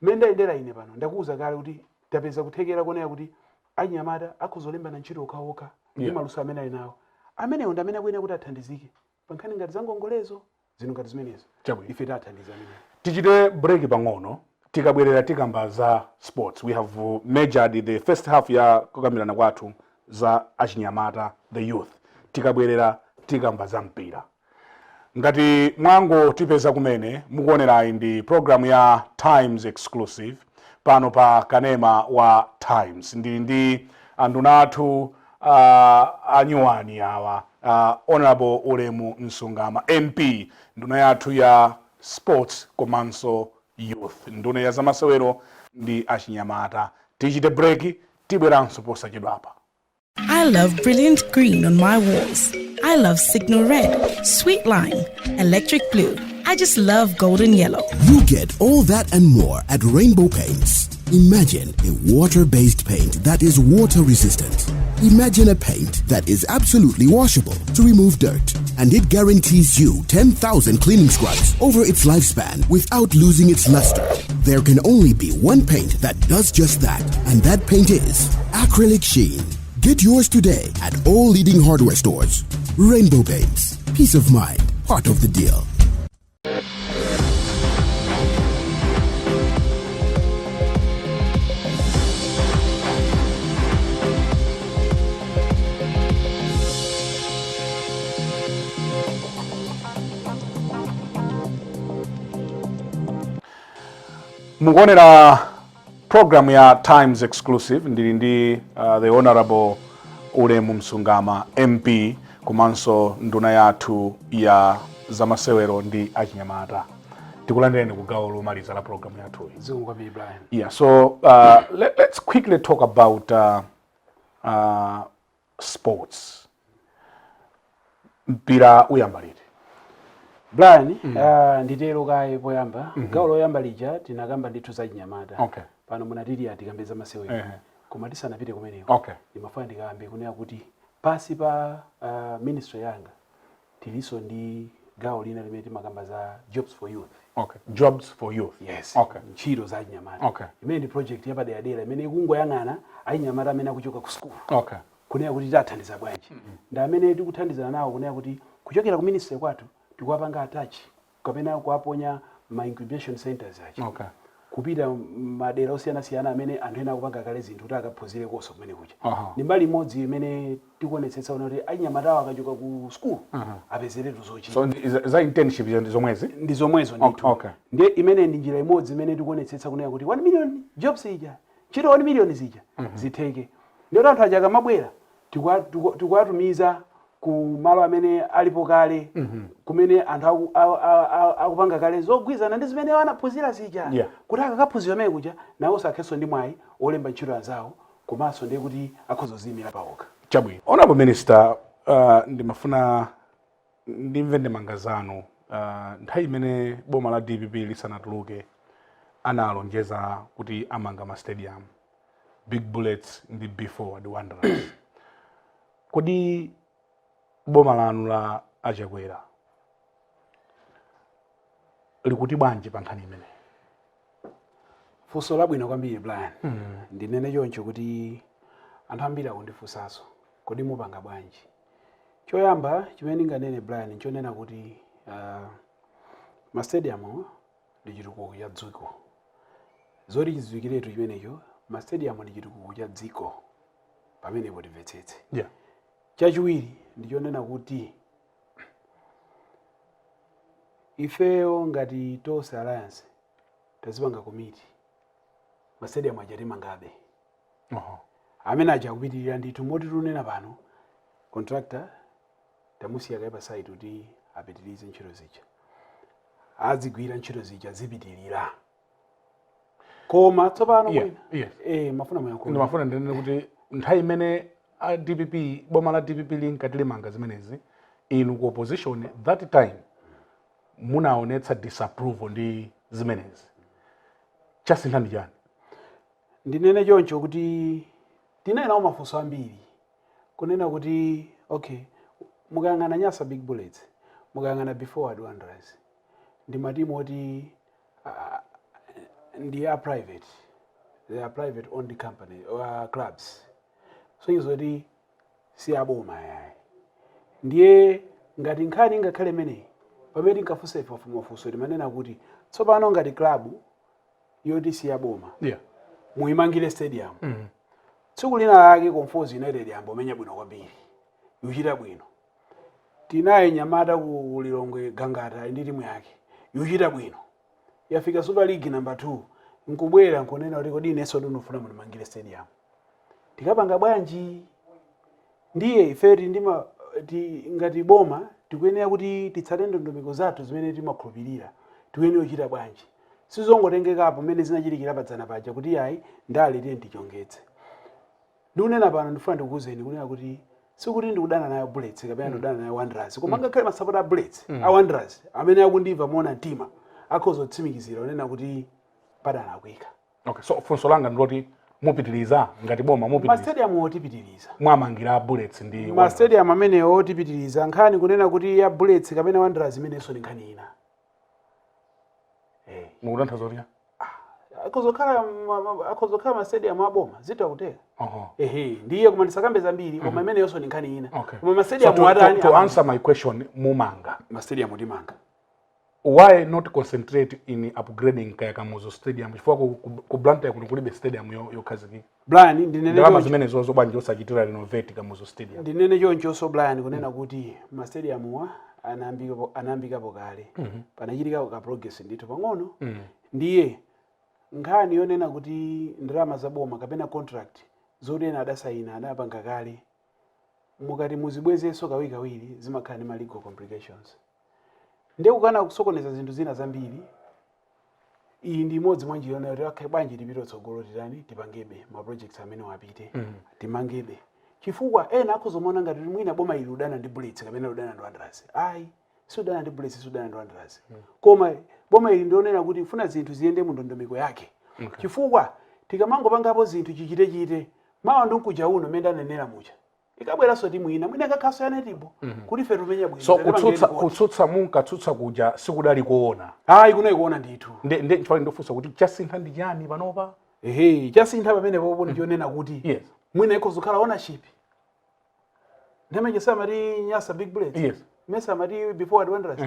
D: Mmene ndayendera ine pano, ndakuwuza kale kuti tapeza kuthekera kunena kuti anyamata akhoza kulembana ntchito okhaokha ndi maluso amene ali nawo. Amenewo ndi amene akuyenera kuti athandizike pa nkhani ngati za ngongolezo, zinthu ngati zimenezo.
A: Chabwino.
D: Ife tathandiza amenewo.
A: Tichite break pang'ono. Tikabwerera tikamba za sports. We have measured the first half ya kukambirana kwathu za achinyamata, the youth. Tikabwerera tikamba za mpira. Ngati mwangotipeza kumene, mukuonerayi ndi program ya Times Exclusive pano pa kanema wa Times. Ndili ndi anduna athu anyuwani awa, Honorable Ulemu Msungama MP, nduna yathu ya sports komanso youth, nduna ya zamasewero ndi achinyamata. Tichite break, tibweranso posachedwapa.
B: I love brilliant green on my walls. I love signal red, sweet lime, electric blue. I just love golden yellow.
C: You get all that and more at Rainbow Paints. Imagine a water-based paint that is water resistant. Imagine a paint that is absolutely washable to remove dirt. And it guarantees you 10,000 cleaning scrubs over its lifespan without losing its luster. There can only be one paint that does just that, and that paint is Acrylic Sheen. Get yours today at all leading hardware stores. Rainbow Paints. Peace of mind. Part of the deal.
A: Mukuonera program ya Times Exclusive. Ndili ndi the Honorable Ulemu Msungama MP komanso nduna yathu ya zamasewero ndi achinyamata. Tikulandireni ku gawo lomaliza la program yathuyi.
D: Zikomo kwambiri, Brian.
A: Yeah, so let's quickly talk about sports. Mpira uyamba liti?
D: Brian, nditero kaye poyamba, gawo loyamba lija tinakamba ndithu za chinyamata. Pano munatili atikambe za masewero. Koma tisanapite kumeneko, ndimafuna ndikambe kunena kuti pasi pa ministry yanga tilinso ndi gawo lina limene timakamba za Jobs for Youth.
A: Okay, Jobs for Youth.
D: Yes. Ntchito za achinyamata. Imene ndi project yapaderadera imene ikungoyang'ana achinyamata amene akuchoka ku school, kunena kuti tathandiza bwanji. Ndi amene tikuthandizana nawo kunena kuti kuchokera ku ministry kwathu tikuwapanga attach kapena kuwaponya ma incubation centers achi, kupita madera osiyanasiyana amene anthu ena akupanga kale zinthu kuti akaphunzire koso kumene kuja. Ndi mbali imodzi imene tikuonetsetsa kuti achinyamatawo akachoka ku school apezeretu zochita.
A: So za internship ndi zomwezi?
D: Ndi zomwezo ndithu. Ndiye imene ndi njira imodzi imene tikuonetsetsa kunena kuti 1 million jobs ija, ntchito 1 million zija zitheke. Ndiye anthu aja akamabwera tikuwatumiza ku malo amene alipo kale, kumene anthu akupanga kale zogwizana ndi zimene anaphunzira zija, kuti akakaphunzira amene kuja nawo sakhenso ndi mwayi olemba ntchito anzawo, komanso ndiye kuti akhoza kuziyimira pawokha.
A: Chabwino. Honorable Minister, ndimafuna ndimve ndemanga zanu. Nthawi imene boma la DPP lisanatuluke analonjeza kuti amanga ma stadium, Big Bullets ndi Be Forward Wanderers. Kodi boma lanu la Achakwera likuti bwanji pa nkhani imeneyi?
D: Funso labwino kwambiri, Brian. Ndinene choncho kuti anthu ambiri akundifunsanso, kodi mupanga bwanji? Choyamba chimene ndinganene, Brian, nchonena kuti ma stadium ndi chitukuko cha dziko. Zoti chidziwikiretu chimenecho, ma stadium ndi chitukuko cha dziko, pamenepo timvetsetse. Chachiwiri ndichonena kuti ifeyo ngati Tonse Alliance tazipanga commit, ma stadium aja timangabe. Amene aja akupitirira ndithu, moti tunena pano contractor tamusiya kaye pa site kuti apitirize ntchito zija, azigwira ntchito zija zipitirira. Koma tsopano mwina mafuna muyankhule?
A: Ndimafuna ndinene kuti nthawi imene a DPP, boma la DPP linkati limanga zimenezi, inu ku opposition that time munaonetsa disapproval ndi zimenezi. Chasintha ndi chani?
D: Ndinene choncho kuti tinayenawo mafunso ambiri kunena kuti okay, mukayang'ana Nyasa Big Bullets, mukayang'ana Be Forward Wanderers, ndi matimu oti ndi a private, they are private owned company, clubs, so kuti si aboma yayi. Ndiye ngati nkhani ingakhale imeneyi, pamene tinkafunsa ife mafunso timanena kuti tsopano ngati club yoti si ya boma muyimangire stadium, tsiku lina lake Conforzi United yambomenya bwino kwambiri, yuchita bwino, tinaye nyamata ku Lilongwe Gangata ndi timu yake yuchita bwino, yafika Super League number 2, nkubwera nkunena kuti kodi inenso ndinofuna mundimangire stadium, tikapanga bwanji? Ndiye ife ndima ti, ngati boma tikuyenera kuti titsate ndondomeko zathu zimene timakhulupirira. Tikuyenera kuchita bwanji? Sizongotengekapo mmene zinachitikira padzana paja kuti ayi, ndale tiye tichongetse. Ndikunena pano, ndifuna ndikuwuzeni kunena kuti sikuti ndikudana nayo Bullets kapena ndikudana nayo Wanderers, koma ngakhale masapota a Bullets, a Wanderers amene akundimva moona mtima akhoza kutsimikizira kunena kuti padalakwika.
A: Okay, so funso langa ndiloti mupitiriza ngati boma, mupitiriza?
D: Mastadium otipitiriza.
A: Mwamangira Bullets ndi Wanderers.
D: Mastadium amenewo otipitiriza. Nkhani kunena kuti ya Bullets kapena Wanderers, imenenso ndi nkhani ina.
A: Mukutanthauza kuti?
D: Akhozokhala mastadium aboma zitha kuteka. Ehe, ndiye koma ndisakambe zambiri, koma imeneyonso ndi nkhani ina. Koma
A: So
D: mastadium atani?
A: to answer my question, mumanga?
D: Mastadium timanga.
A: Why not concentrate in upgrading kaya Kamuzu Stadium, chifukwa ku Blantyre kuno kulibe stadium yokhazikika?
D: Brian, ndinene
A: Ndalama
D: choncho.
A: zimene zozo bwanji osachitira renovate Kamuzu Stadium?
D: Ndinene chonchonso Brian, kunena kuti mastadium wa anayambikapo kale, panachitika ka progress ndithu pang'ono. Ndiye nkhani yonena kuti ndalama za boma kapena contract zoti ena adasayina, adapanga kale, mukati muzibwezenso kawirikawiri zimakhala ndi ma legal complications, ndiye kukana kusokoneza zinthu zina zambiri. Iyi ndi imodzi mwa njira yonena kuti okay, bwanji tipite kutsogolo, titani, tipangebe ma projects amene wapite, timangebe, chifukwa ena akhozomaona ngati kuti mwina boma ili ludana ndi Bullets kapena ludana ndi Wanderers. Ayi, sudana ndi Bullets, sudana ndi Wanderers, koma boma ili ndionena kuti funa zinthu ziyende mu ndondomeko yake, chifukwa tikamangopangapo zinthu chichitechite, mawa ndi mkuja uno mmene ndanenera mucha, ikabweranso timu ina mwina ikakhaso ya netball kuti ife tumenya bwino.
A: So
D: tatipangire
A: kutsutsa
D: report.
A: Kutsutsa munkatsutsa kuja sikudali kuona?
D: Ayi, kuno ikuona ndithu.
A: Nde chifukwa ndofunsa kuti chasintha ndi chani panopa?
D: Ehe, chasintha pamene popo ndichonena kuti mwina ikhozokhala ownership. Nthawi samati Nyasa Big Bullets, mesa amati before Wanderers,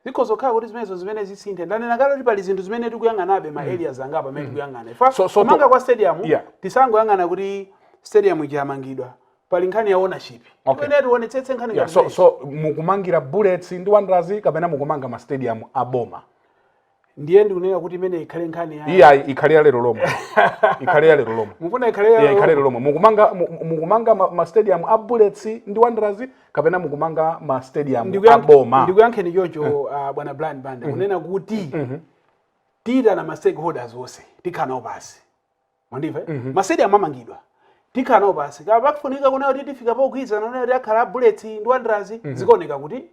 D: zikhozokhala kuti zimenezo zimene zisinthe. Ndanena kale kuti pali zinthu zimene tikuyang'anabe, ma areas angapo amene tikuyang'ana ifa
A: So
D: kumanga kwa stadium. Tisangoyang'ana kuti stadium ijamangidwa, pali nkhani ya ownership. Tikuyenera tionetsetse nkhani ngati
A: So
D: zimenezo.
A: So mukumangira Bullets ndi Wanderers kapena mukumanga ma stadium aboma?
D: Ndiye ndikunena kuti imene ikhale nkhani ya
A: Iya, ikhale ya lero lomwe, ikhale ya lero lomwe.
D: Mufuna ikhale ya
A: Yeah, ikhale lero lomwe. Mukumanga ma stadium a Bullets ndi Wanderers kapena mukumanga ma stadium aboma?
D: Ndikuyankheni choncho, bwana Brian Banda, kunena kuti tiyitana ma stakeholders onse, tikhala nawo pasi. Mwandimva? Ma stadium amangidwa, tikhala nawo pasi. Kapa pakufunika kunena kuti tifika pogwirizana kunena kuti akhala a Bullets ndi Wanderers, zikuoneka kuti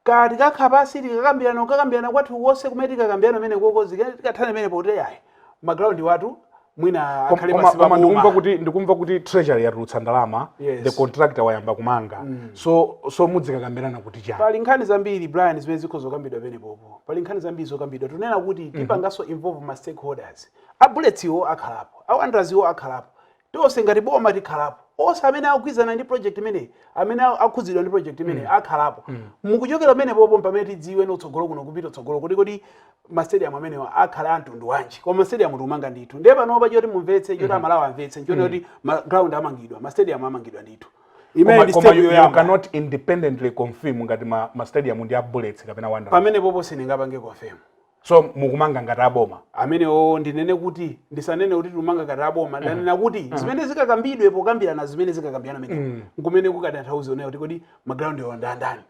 D: kati kakhala pasi, tikakambirana, kukakambirana kwathu konse kumene tikakambirana mene koko, tikathana mene poti ayi, magraundi watu mwina akhale pasi
A: Koma
D: pa
A: ndikumva
D: boma.
A: kuti ndikumva kuti Treasury yatulutsa ndalama. The contractor wayamba kumanga. So mudzikakambirana kuti chani?
D: Pali nkhani zambiri, Brian, zimene zikhoza zokambidwa penepopo. Pali nkhani zambiri zokambidwa. Tunena kuti tipanganso involve ma stakeholders. A Bullets iwo akhalapo, a Wanderers iwo akhalapo, tonse ngati boma tikhalapo, onse amene akugwirizana ndi project imeneyi, amene akhudzidwa ndi project imeneyi akhalapo. Mukuchokera pamenepopo pamene tidziwe utsogolo kuno, kupita utsogolo, kuti kodi ma stadium amenewa akhala a mtundu wanji. Koma ma stadium tikumanga ndithu. Ndiye panopa choti mumvetse, choti Amalawi amvetse, nchoti kuti ma ground amangidwa, ma stadium amangidwa ndithu. Imene ndi
A: Koma
D: step
A: you
D: yoyamba.
A: cannot independently confirm ngati ma stadium ndi a Bullets kapena Wanderers?
D: Pamene popo sindingapange confirm.
A: So mukumanga ngati aboma?
D: Amenewo ndinene kuti, ndisanene kuti tikumanga ngati aboma. Ndanena kuti zimene zikakambidwe pokambirana, zimene zikakambirana mene nkumene kukatanthauza unayo kuti kodi maground awo ndi andani,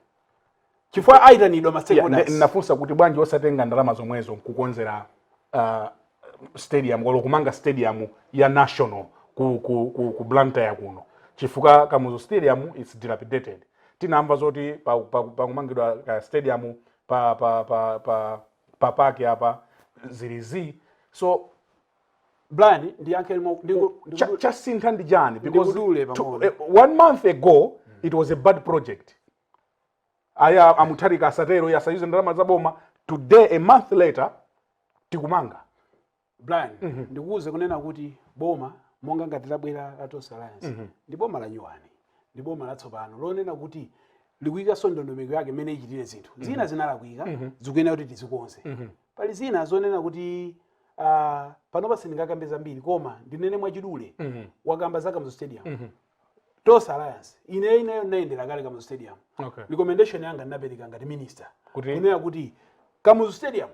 D: chifukwa ayitanidwa ma stakeholders.
A: Nafunsa kuti bwanji osatenga ndalama zomwezo nkukonzera stadium olo kumanga stadium ya national ku Blantyre kuno, chifukwa Kamuzu Stadium is dilapidated. Tinamva zoti pakumangidwa pa stadium pa park apa zilizi, so
D: Brian, ndiyankhe
A: Chasintha ndi chani? Because
D: Ndikudule pang'ono.
A: One month ago it was a bad project, aya a Mutharika asatero, asayuze ndalama za boma. Today, a month later, tikumanga.
D: Brian, ndikuwuze kunena kuti boma monga ngati labwera la Tonse Alliance ndi boma la nyuwani, ndi boma latsopano lonena kuti Likuyikanso ndondomeko yake imene ichitire zinthu. Zina zinalakwika, zikuyenera kuti tizikonze. Pali zina zonena kuti panopa sindingakambe zambiri, koma ndinene mwachidule. Wakamba za Kamuzu Stadium. Tonse Alliance, ine ineyo ndinayendera kale Kamuzu Stadium. Recommendation yanga ndinapereka ngati minister
A: Kuti?
D: kunena kuti Kamuzu Stadium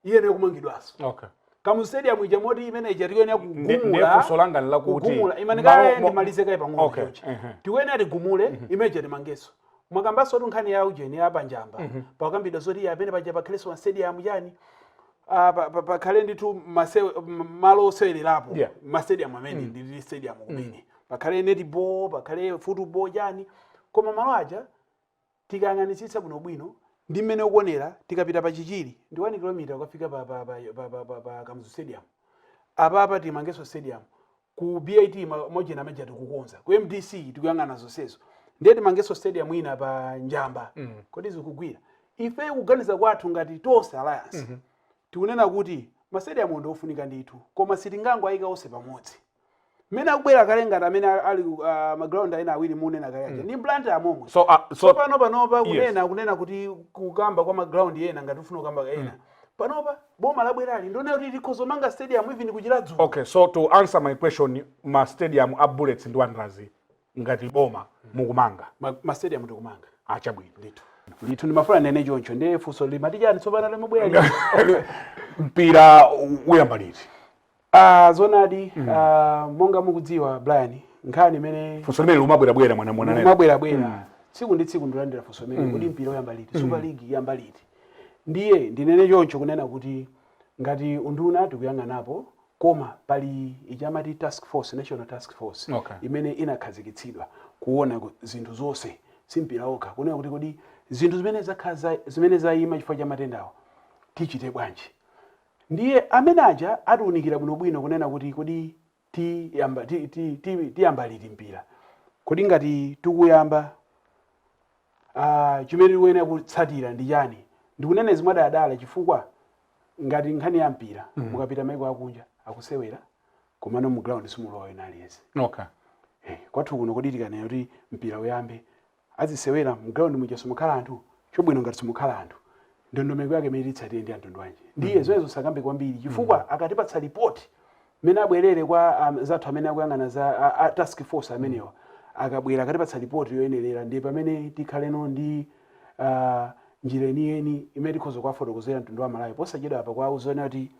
D: iyenera kumangidwanso. Kamuzu Stadium ija, moti imene ija tikuyenera
A: Ndiye
D: kugumula.
A: funso langa ndilakuti
D: Kugumula imanikale.
A: Malo
D: Ndimalize kaye pang'ono chonchi. Tikuyenera tigumule imene ija, timangenso. Mwakambanso tu nkhani ya ujeni ya panjamba, pakambidwa zoti apene paja pakhalenso ma stadium chani. Pakhale ndithu malo osewelerapo. Ma stadium amene ndili stadium kumene pakhale netball, pakhale football chani, koma malo aja tikayang'anitsitsa bwinobwino ndi mmene ukuonera, tikapita pa Chichiri ndi 1 km ukafika pa Kamuzu Stadium. Apapa timangenso stadium ku BIT, mojena amaja tikukonza ku MDC, tikuyang'ana zonsezo. Ndiye timangenso stadium ina pa Njamba. Kodi zikugwira? Ife kuganiza kwathu ngati Tonse Alliance, tikunena kuti ma stadium ndi ofunika ndithu, koma sitingangoayika onse pamodzi. Mmene akubwera kale ngati amene ali ma ground ena awiri munena kale aja ndi Blantyre momwe.
A: So
D: So pano panopa kunena kuti kukamba kwa ma ground ena, ngati ufuna kukamba ena, panopa boma labwerali ndione kuti tikhozomanga stadium even kuchira dzulo.
A: Okay, so to answer my question, ma stadium a Bullets ndi Wanderers, ngati boma mukumanga?
D: Ma stadium tikumanga.
A: Achabwino.
D: Ndithu ndithu, ndimafuna nene choncho. Ndiye funso limati chani tsopano limabwera?
A: Mpira uyamba liti?
D: Zonadi, monga mukudziwa Brian, nkhani imene
A: Funso limene limabwerabwera mwana mwana.
D: Mabwerabwera tsiku ndi tsiku, ndilandira funso imene, kodi mpira uyamba liti? Super League iyamba liti? Ndiye ndinene choncho kunena kuti ngati unduna tikuyang'anapo, koma pali ichamati task force, national task force imene inakhazikitsidwa kuona zinthu zonse, si mpira okha, kunena kuti kodi zinthu zimene zakhala zimene zayima chifukwa cha matendawo tichite bwanji. Ndiye amene aja atiunikira bwinobwino kunena kuti kodi tiyamba tiyamba liti mpira, kodi ngati tikuyamba, chimene tikuyenera kutsatira ndi chani. Ndikunena izi mwadaladala chifukwa ngati nkhani ya mpira, mukapita maiko akunja akusewera, komano mu ground simulowa wina aliyense. Kwathu kuno kodi tikanena kuti mpira uyambe, azisewera mu ground muja simukhala anthu? Chobwino, ngati simukhala anthu, ndondomeko yake imene titsatire ndi anthu wanji? Ndiye zimenezo sakambe kwambiri chifukwa akatipatsa ripoti mmene abwerere kwa zathu amene akuyang'ana za task force amenewa, akabwera akatipatsa ripoti yoyenerera, ndiye pamene tikhaleno ndi njira yeniyeni imene tikhoza kuwafotokozera mtundu wa Malawi posachedwa apa, kuwauza kuti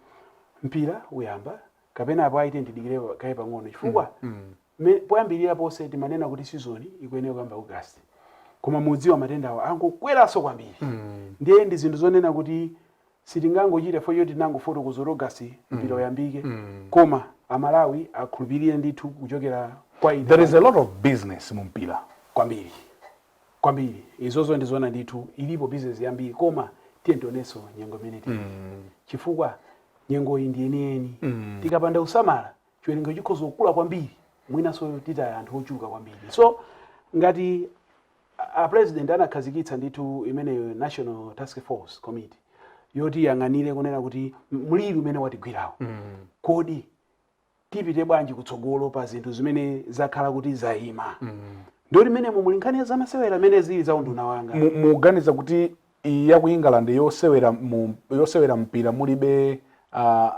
D: mpira uyamba kapena apo aite ndidikire kaye pang'ono, chifukwa poyambirira ponse timanena kuti season ikuyenera kuyamba August, koma mudziwa matendawo angokweranso kwambiri. Ndiye ndi zinthu zonena kuti sitingangochita fo choti tinangofotokoza kuti August mpira uyambike, koma Amalawi akhulupirire ndithu kuchokera kwa ine.
A: There is a lot of business mu mpira.
D: Kwambiri kwambiri, izozo ndizona ndithu, ilipo business yambiri, koma tiye tionenso nyengo imene tili, chifukwa nyengo iyi ndi yeniyeni. Tikapanda kusamala, chiwerengero chikhoza kukula kwambiri, mwinanso titaya anthu ochuluka kwambiri. So ngati a president anakhazikitsa ndithu imeneyo national task force committee yoti iyang'anire kunena kuti mliri umene watigwirawo, kodi tipite bwanji kutsogolo pa zinthu zimene zakhala kuti zayima, ndoti menemo muli nkhani zamasewera amene zili za unduna wanga.
A: Muganiza kuti iyi ya ku England yosewera mpira mulibe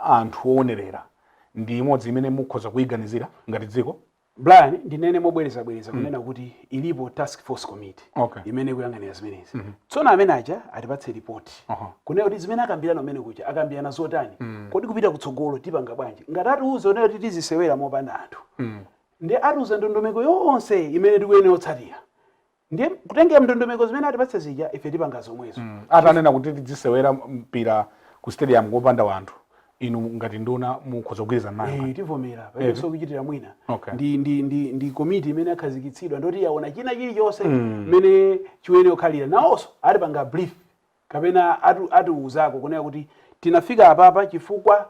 A: anthu oonerera ndi imodzi imene mukhoza kuyiganizira ngati dziko?
D: Brian, ndinene mobwerezabwereza kunena kuti ilipo task force committee imene ikuyang'anira zimenezi. Tsono amene aja atipatse ripoti kunena kuti zimene akambirana umene kuja akambirana zotani, kodi kupita kutsogolo tipanga bwanji. Ngati atiuze kunena kuti tizisewera mopanda anthu, ndi atiuza ndondomeko yonse imene tikuyenera kutsatira, ndiye kutengera ndondomeko zimene atipatse zija, ife tipanga zomwezo.
A: Atanena kuti tizisewera mpira ku stadium kopanda wanthu, inu ngati nduna mukhoza kugwirizana nayo?
D: Eh, tivomera, palibenso kuchitira mwina. Ndi komiti imene akhazikitsidwa ndoti yaona china chilichonse mmene chiwene kukhalira. Nawonso atipanga brief kapena atiuzako kunena kuti tinafika apapa chifukwa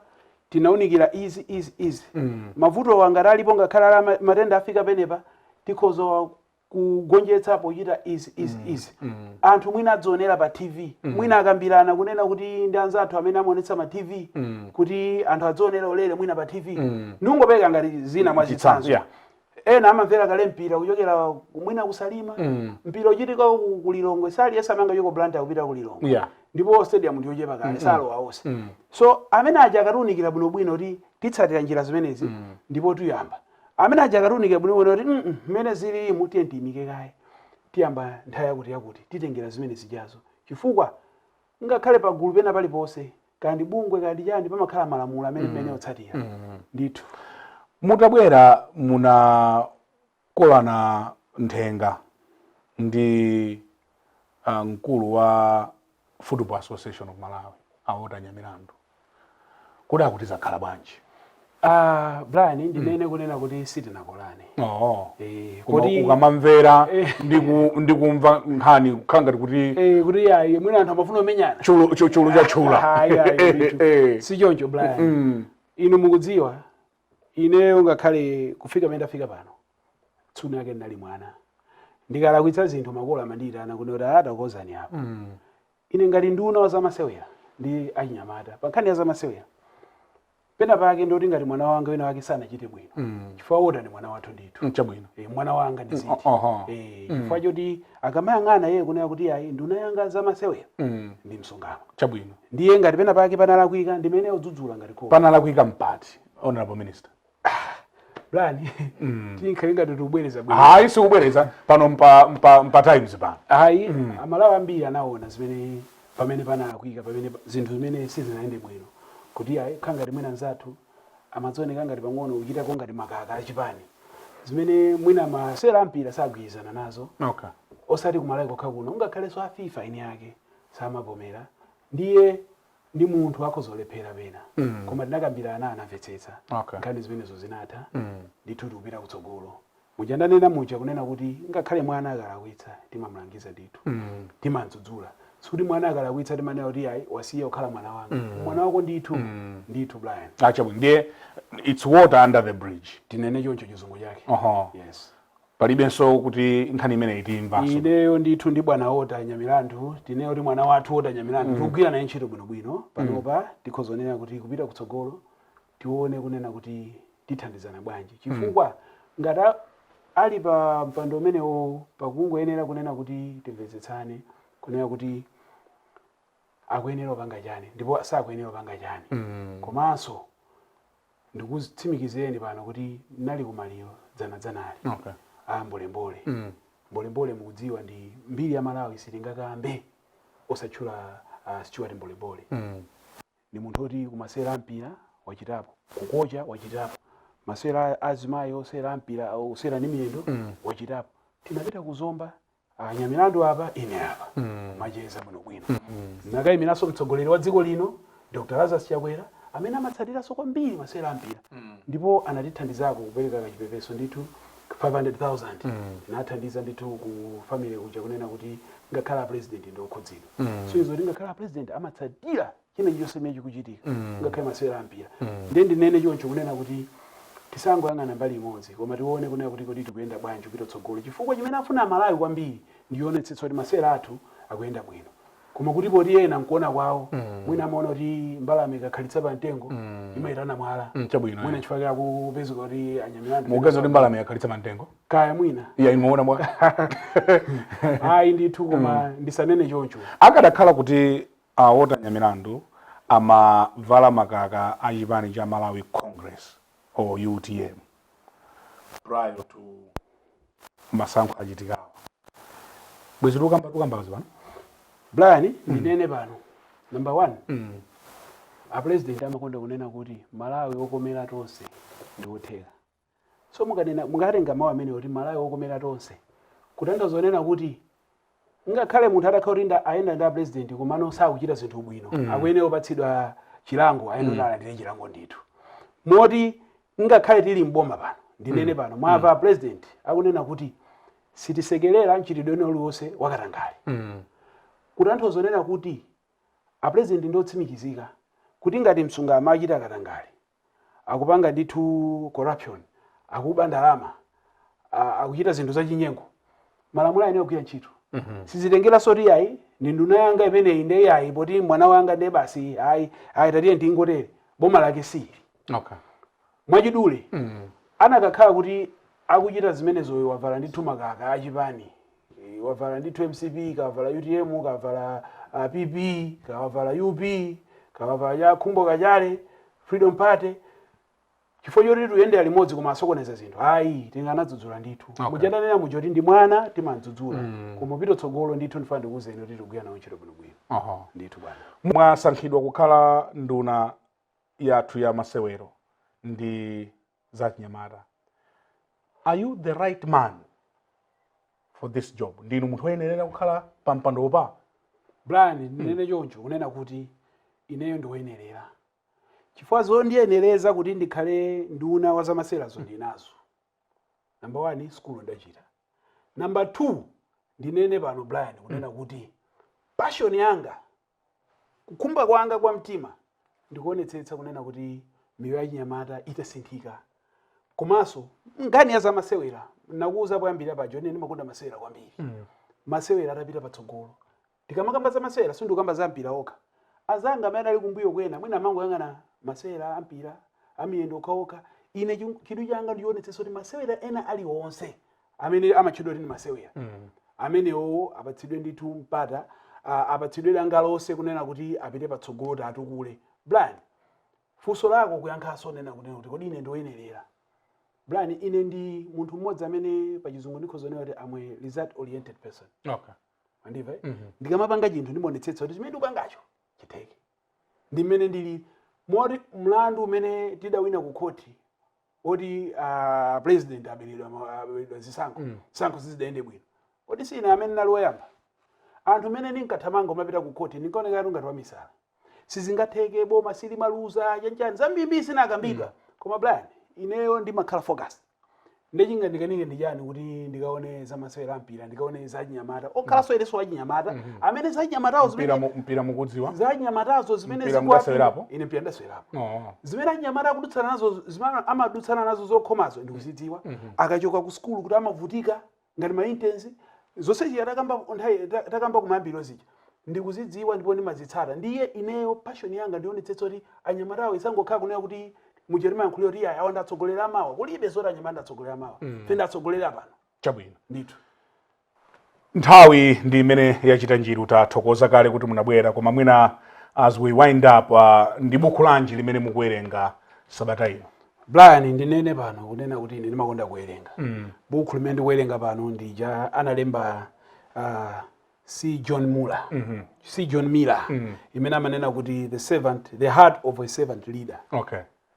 D: tinaunikira izi, izi, izi. Mavuto ngati alipo, ngakhale ali matenda afika penepa, tikhoza kugonjetsa pochita izi, izi, izi. Anthu mwina adzionera pa TV. Mwina akambirana kunena kuti ndi anzathu amene amaonetsa ma TV kuti anthu adzionera ulere mwina pa TV. Ndingopereka ngati zina mwa
A: Chitsanzo,
D: zitsanzo. Ena amamvera kale mpira kuchokera mwina kusalima, mpira uchitika ku Lilongwe, sali yesamanga choko Blantyre kupita ku Lilongwe, ndipo stadium ndiyochepa kale, salowa onse. So amene aja akatiunikira bwinobwino kuti titsatira njira zimenezi ndipo tuyamba, amene aja akatiunikira bwinobwino kuti mmene zililimu tiye tiyimike kaye, tiyamba nthawi yakuti yakuti, titengera zimene zijazo, chifukwa ngakhale pagulu pena paliponse, kandi bungwe kandi chani, pamakhala malamulo amene mmene otsatira ndithu.
A: Mutabwera munakolana nthenga ndi mkulu wa Football Association of Malawi, a Walter Nyamilandu, kuti akuti zakhala bwanji?
D: Brian, ndinene kunena kuti sitinakolane.
A: Oh. Koma
D: Kuti
A: ukamamvera ndikumva nkhani kukhala ngati kuti
D: kuti ayi, mwina anthu amafuna kumenyana.
A: Chulu chulu chatchula.
D: Ayi, ayi, ndithu. Si choncho, Brian. Inu mukudziwa ineyo ngakhale kufika pamene ndafika pano, tsuni yake ndinali mwana, ndikalakwitsa zinthu makolo amandiyitana kuti atakozani apa. Ine ngati nduna wa zamasewera ndi achinyamata, pa nkhani ya zamasewera pena pake ndoti ngati mwana wanga wina wake sanachite bwino, chifukwa wota ndi mwana wathu ndithu.
A: Chabwino.
D: Mwana wanga ndiziti chifukwa choti akamayang'ana iye kunena kuti ayi, nduna yanga zamasewera ndi Msungama.
A: Chabwino.
D: Ndiye ngati pena pake panalakwika, ndimene udzudzula ngati kholo.
A: Panalakwika mpati, honorable minister?
D: Brian, tinkhale ngati tikubwereza bwino.
A: Hayi, sikubwereza pano, mpa Times pano.
D: Ayi, Amalawi ambiri anaona zimene pamene panalakwika, pamene zinthu zimene sizinayende bwino, kuti ayi, khala ngati mwina nzathu amadzioneka ngati pang'ono kuchitako ngati makaka achipani, zimene mwina masewera ampira sagwirizana nazo. Osati kumalawi kokha kuno, ngakhalenso a FIFA ine yake samavomera. Ndiye ndi munthu akhozolephera pena, koma tinakambirana, anamvetsetsa. Nkhani zimenezo zinatha ndithu, tikupita kutsogolo. Muja ndanena muja kunena kuti ngakhale mwana akalakwitsa timamulangiza ndithu, timadzudzula. Sikuti mwana akalakwitsa timanena kuti ayi, wasiya kukhala mwana wanga. Mwana wako ndithu, ndithu, Brian.
A: Chabwino, ndiye it's water under the bridge.
D: Tinene choncho, chizungu chake. Yes.
A: Palibenso kuti nkhani imeneyi tiyimvanso?
D: Ineyo ndithu ndi bwana Walter Nyamilandu, tineyo kuti mwana wathu Walter Nyamilandu, tikugwira naye ntchito bwinobwino. Panopa tikhozonena kuti kupita kutsogolo tione kunena kuti tithandizana bwanji, chifukwa ngati ali pa mpando umenewo, pakungoyenera kunena kuti timvetsetsane kunena kuti akuyenera kupanga chani ndipo sakuyenera kupanga chani. Komanso ndikutsimikizireni pano kuti ndinali kumaliro dzanadzanali a Mbolembole. Mbolembole mukudziwa ndi mbiri ya Malawi, sitingakambe osatchula Stuart Mbolembole. Ndi munthu oti kumasewera ampira wachitapo, kukocha wachitapo, masewera azimayi osewera ampira, osewera ndi miyendo wachitapo. Tinapita kuzomba, Anyamilandu apa, ine apa, macheza bwinobwino. Nakayimiranso mtsogoleri wa dziko lino, Dr Lazarus Chakwera, amene amatsatiranso kwambiri masewera ampira, ndipo anatithandizako kupereka kachipepeso ndithu, 500,000 tinathandiza ndithu ku family kuja, kunena kuti ngakhala president ndi okhudzidwa. So izo kuti ngakhala president amatsatira china chilichonse chimene chikuchitika, ngakhale masewera ampira. Ndiye ndinene choncho kunena kuti tisangoyang'ana mbali imodzi, koma tione kunena kuti kodi tikuyenda bwanji kupita tsogolo, chifukwa chimene afuna Amalawi kwambiri ndionetsetsa kuti masewera athu akuyenda bwino. Koma kuti poti ena nkuona kwawo, mwina amaona kuti mbalame ikakhalitsa pa mtengo imayitana mwala.
A: Chabwino.
D: Mwina chifukwa akupezeka kuti Anyamilandu
A: Mukuganiza kuti mbalame yakhalitsa pa mtengo?
D: Kaya mwina.
A: Iya, imuona mwa
D: Ayi ndithu, koma ndisanene choncho.
A: Akadakhala kuti a Walter Nyamilandu amavala makaka a chipani cha Malawi Congress or UTM prior to masankho achitikawa, bwezi tukamba tukambazi pano?
D: Brian, ndinene pano, number one, a president amakonda kunena kuti Malawi wokomera tonse ndi wotheka. So mukanena, mukatenga mawu amene kuti Malawi wokomera tonse, kutanthauza kunena kuti ngakhale munthu atakhala kuti ayenda ndi a president komano sakuchita zinthu bwino, akuyenera kupatsidwa chilango, ayenera kuti alandire chilango ndithu. Moti ngakhale tili mboma pano, ndinene pano, mwava president akunena kuti sitisekerera mchitidwe wina uliwonse wakatangale, kutanthauza kunena kuti a president ndi otsimikizika kuti ngati Msungama achita katangale, akupanga ndithu corruption, akuba ndalama, akuchita zinthu zachinyengo, malamulo ayenera kugwira ntchito. Sizitengera soti ayi, ndi nduna yanga imeneyi, nde ayi, poti mwana wanga nde basi ayi, ayi, tatiye ndingotere, boma lake sili. Mwachidule, anakakhala kuti Akuchita zimenezoyo wavala ndithu makaka achipani. Wavala ndithu MCP, kawavala UTM, kawavala PP, kawavala UP, kawavala cha Khumbo Kachale Freedom Party, chifukwa choti tuyendera limodzi koma asokoneza zinthu, ayi, tinganadzudzula ndithu. Mujandanena muja kuti ndi mwana, timadzudzula, koma upita tsogolo ndithu. Ndifuna ndikuwuzeni kuti tikugwira nawo ntchito bwinobwino. Ndithu, bwana.
A: Mwasankhidwa kukhala nduna yathu ya masewero ndi zachinyamata. Are you the right man for this job? Ndinu munthu woyenerera kukhala pa mpando pa?
D: Brian, ndinene choncho kunena kuti ineyo ndiwoyenerera, chifukwa zondiyenereza kuti ndikhale nduna wa zamasewerazo ndinazo. Number one, sukulu ndachita. Number two, ndinene pano, Brian, kunena kuti passion yanga, kukhumba kwanga kwa mtima, ndikuonetsetsa kunena kuti miyoyo ya chinyamata itasinthika, komanso nkhani ya zamasewera. Nakuwuza poyambira paja, ine ndimakonda masewera kwambiri. Masewera atapita patsogolo, ndikamakamba za masewera sindikukamba za mpira okha. Azanga amene ali kumbuyo kwena mwina amangoyang'ana masewera ampira amiyendo okhaokha. Ine chidwi changa ndionetsetsa kuti masewera ena aliwonse amene amatchedwa kuti ndi masewera amenewo apatsidwe ndithu mpata, apatsidwe danga lonse kunena kuti apite patsogolo, kuti atukule. Brian, funso lako kuyankhanso nena kunena kuti kodi ine ndioyenerera? Brian, ine ndi munthu mmodzi amene pachizungu ndikhoza kunena kuti am a result oriented person. Andimva, eh? Ndikamapanga chinthu ndimaonetsetsa kuti chimene ndikupangacho chitheke. Ndi mmene ndili moti mlandu umene tidawina ku khoti oti president aberedwa zisankho, zisankho sizidayende bwino, oti sine amene nali woyamba. Anthu amene ndinkathamanga umapita ku khoti ndinkaonekatu ngati wamisala, sizingatheke, boma silimaluza, chanchani, zambiri sinakambidwa. Koma Brian, ineyo ndimakhala focus. Ndechingandikanike ndichani kuti ndikaone zamasewera ampira, ndikaone zachinyamata okhalanso ilenso achinyamata amene zachinyamatawo
A: Mpira
D: zimene
A: mpira mukudziwa?
D: Zachinyamatazo zimene
A: Mpira mudasewerapo?
D: Ine mpira ndasewerapo.
A: Oh.
D: Zimene achinyamata akudutsana nazo, zimene amadutsana nazo zokhomazo, ndikuzidziwa. Akachoka ku sukulu kuti amavutika ngati ma interns, zonse zija takamba nthawi takamba kumayambiro zija, ndikuzidziwa ndipo ndimazitsata. Ndiye ineyo passion yanga ndionetsetsa kuti anyamatawo isangokhala kunena kuti mucherimayankhuliro kuti ayi, awa ndatsogolera amawa. Kulibe zoti anyamata ndatsogolera amawa, fe ndatsogolera pano.
A: Chabwino.
D: Ndithu.
A: Nthawi ndi imene yachita njiru. Tathokoza kale kuti munabwera, koma mwina as we wind up, ndi buku lanji limene mukuwerenga sabata ino?
D: Brian, ndinene pano kunena kuti ine ndimakonda kuwerenga. Buku limene ndikuwerenga pano ndija analemba C John Muller, C John Miller, imene amanena kuti the heart of a servant leader.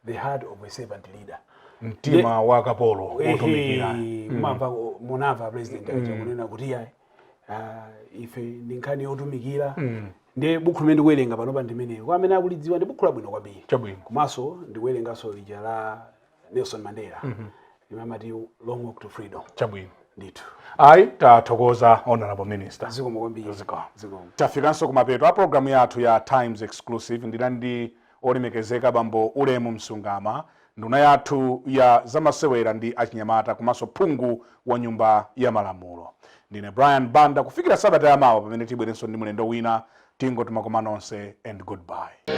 D: The heart of a servant leader.
A: Mtima wa kapolo wotumikira.
D: Mumamva, munamva president aja kunena kuti yayi, ife ndi nkhani yotumikira. Ndiye buku limene ndikuwerenga panopa ndimeneyo. Kwa amene akulidziwa, ndi buku labwino kwambiri. Komanso ndikuwerenganso lija la Nelson Mandela limene amati Long Walk to Freedom. Ndithu.
A: Ayi, tathokoza, Honorable Minister.
D: Zikomo kwambiri.
A: Zikomo.
D: Zikomo.
A: Tafikanso kumapeto a programu yathu ya Times Exclusive. Ndinali ndi olemekezeka Bambo Ulemu Msungama, nduna yathu ya zamasewera ndi achinyamata komanso phungu wa Nyumba ya Malamulo. Ndine Brian Banda. Kufikira sabata yamawa pamene tibwerenso ndi mlendo wina, tingoti makoma nonse and goodbye.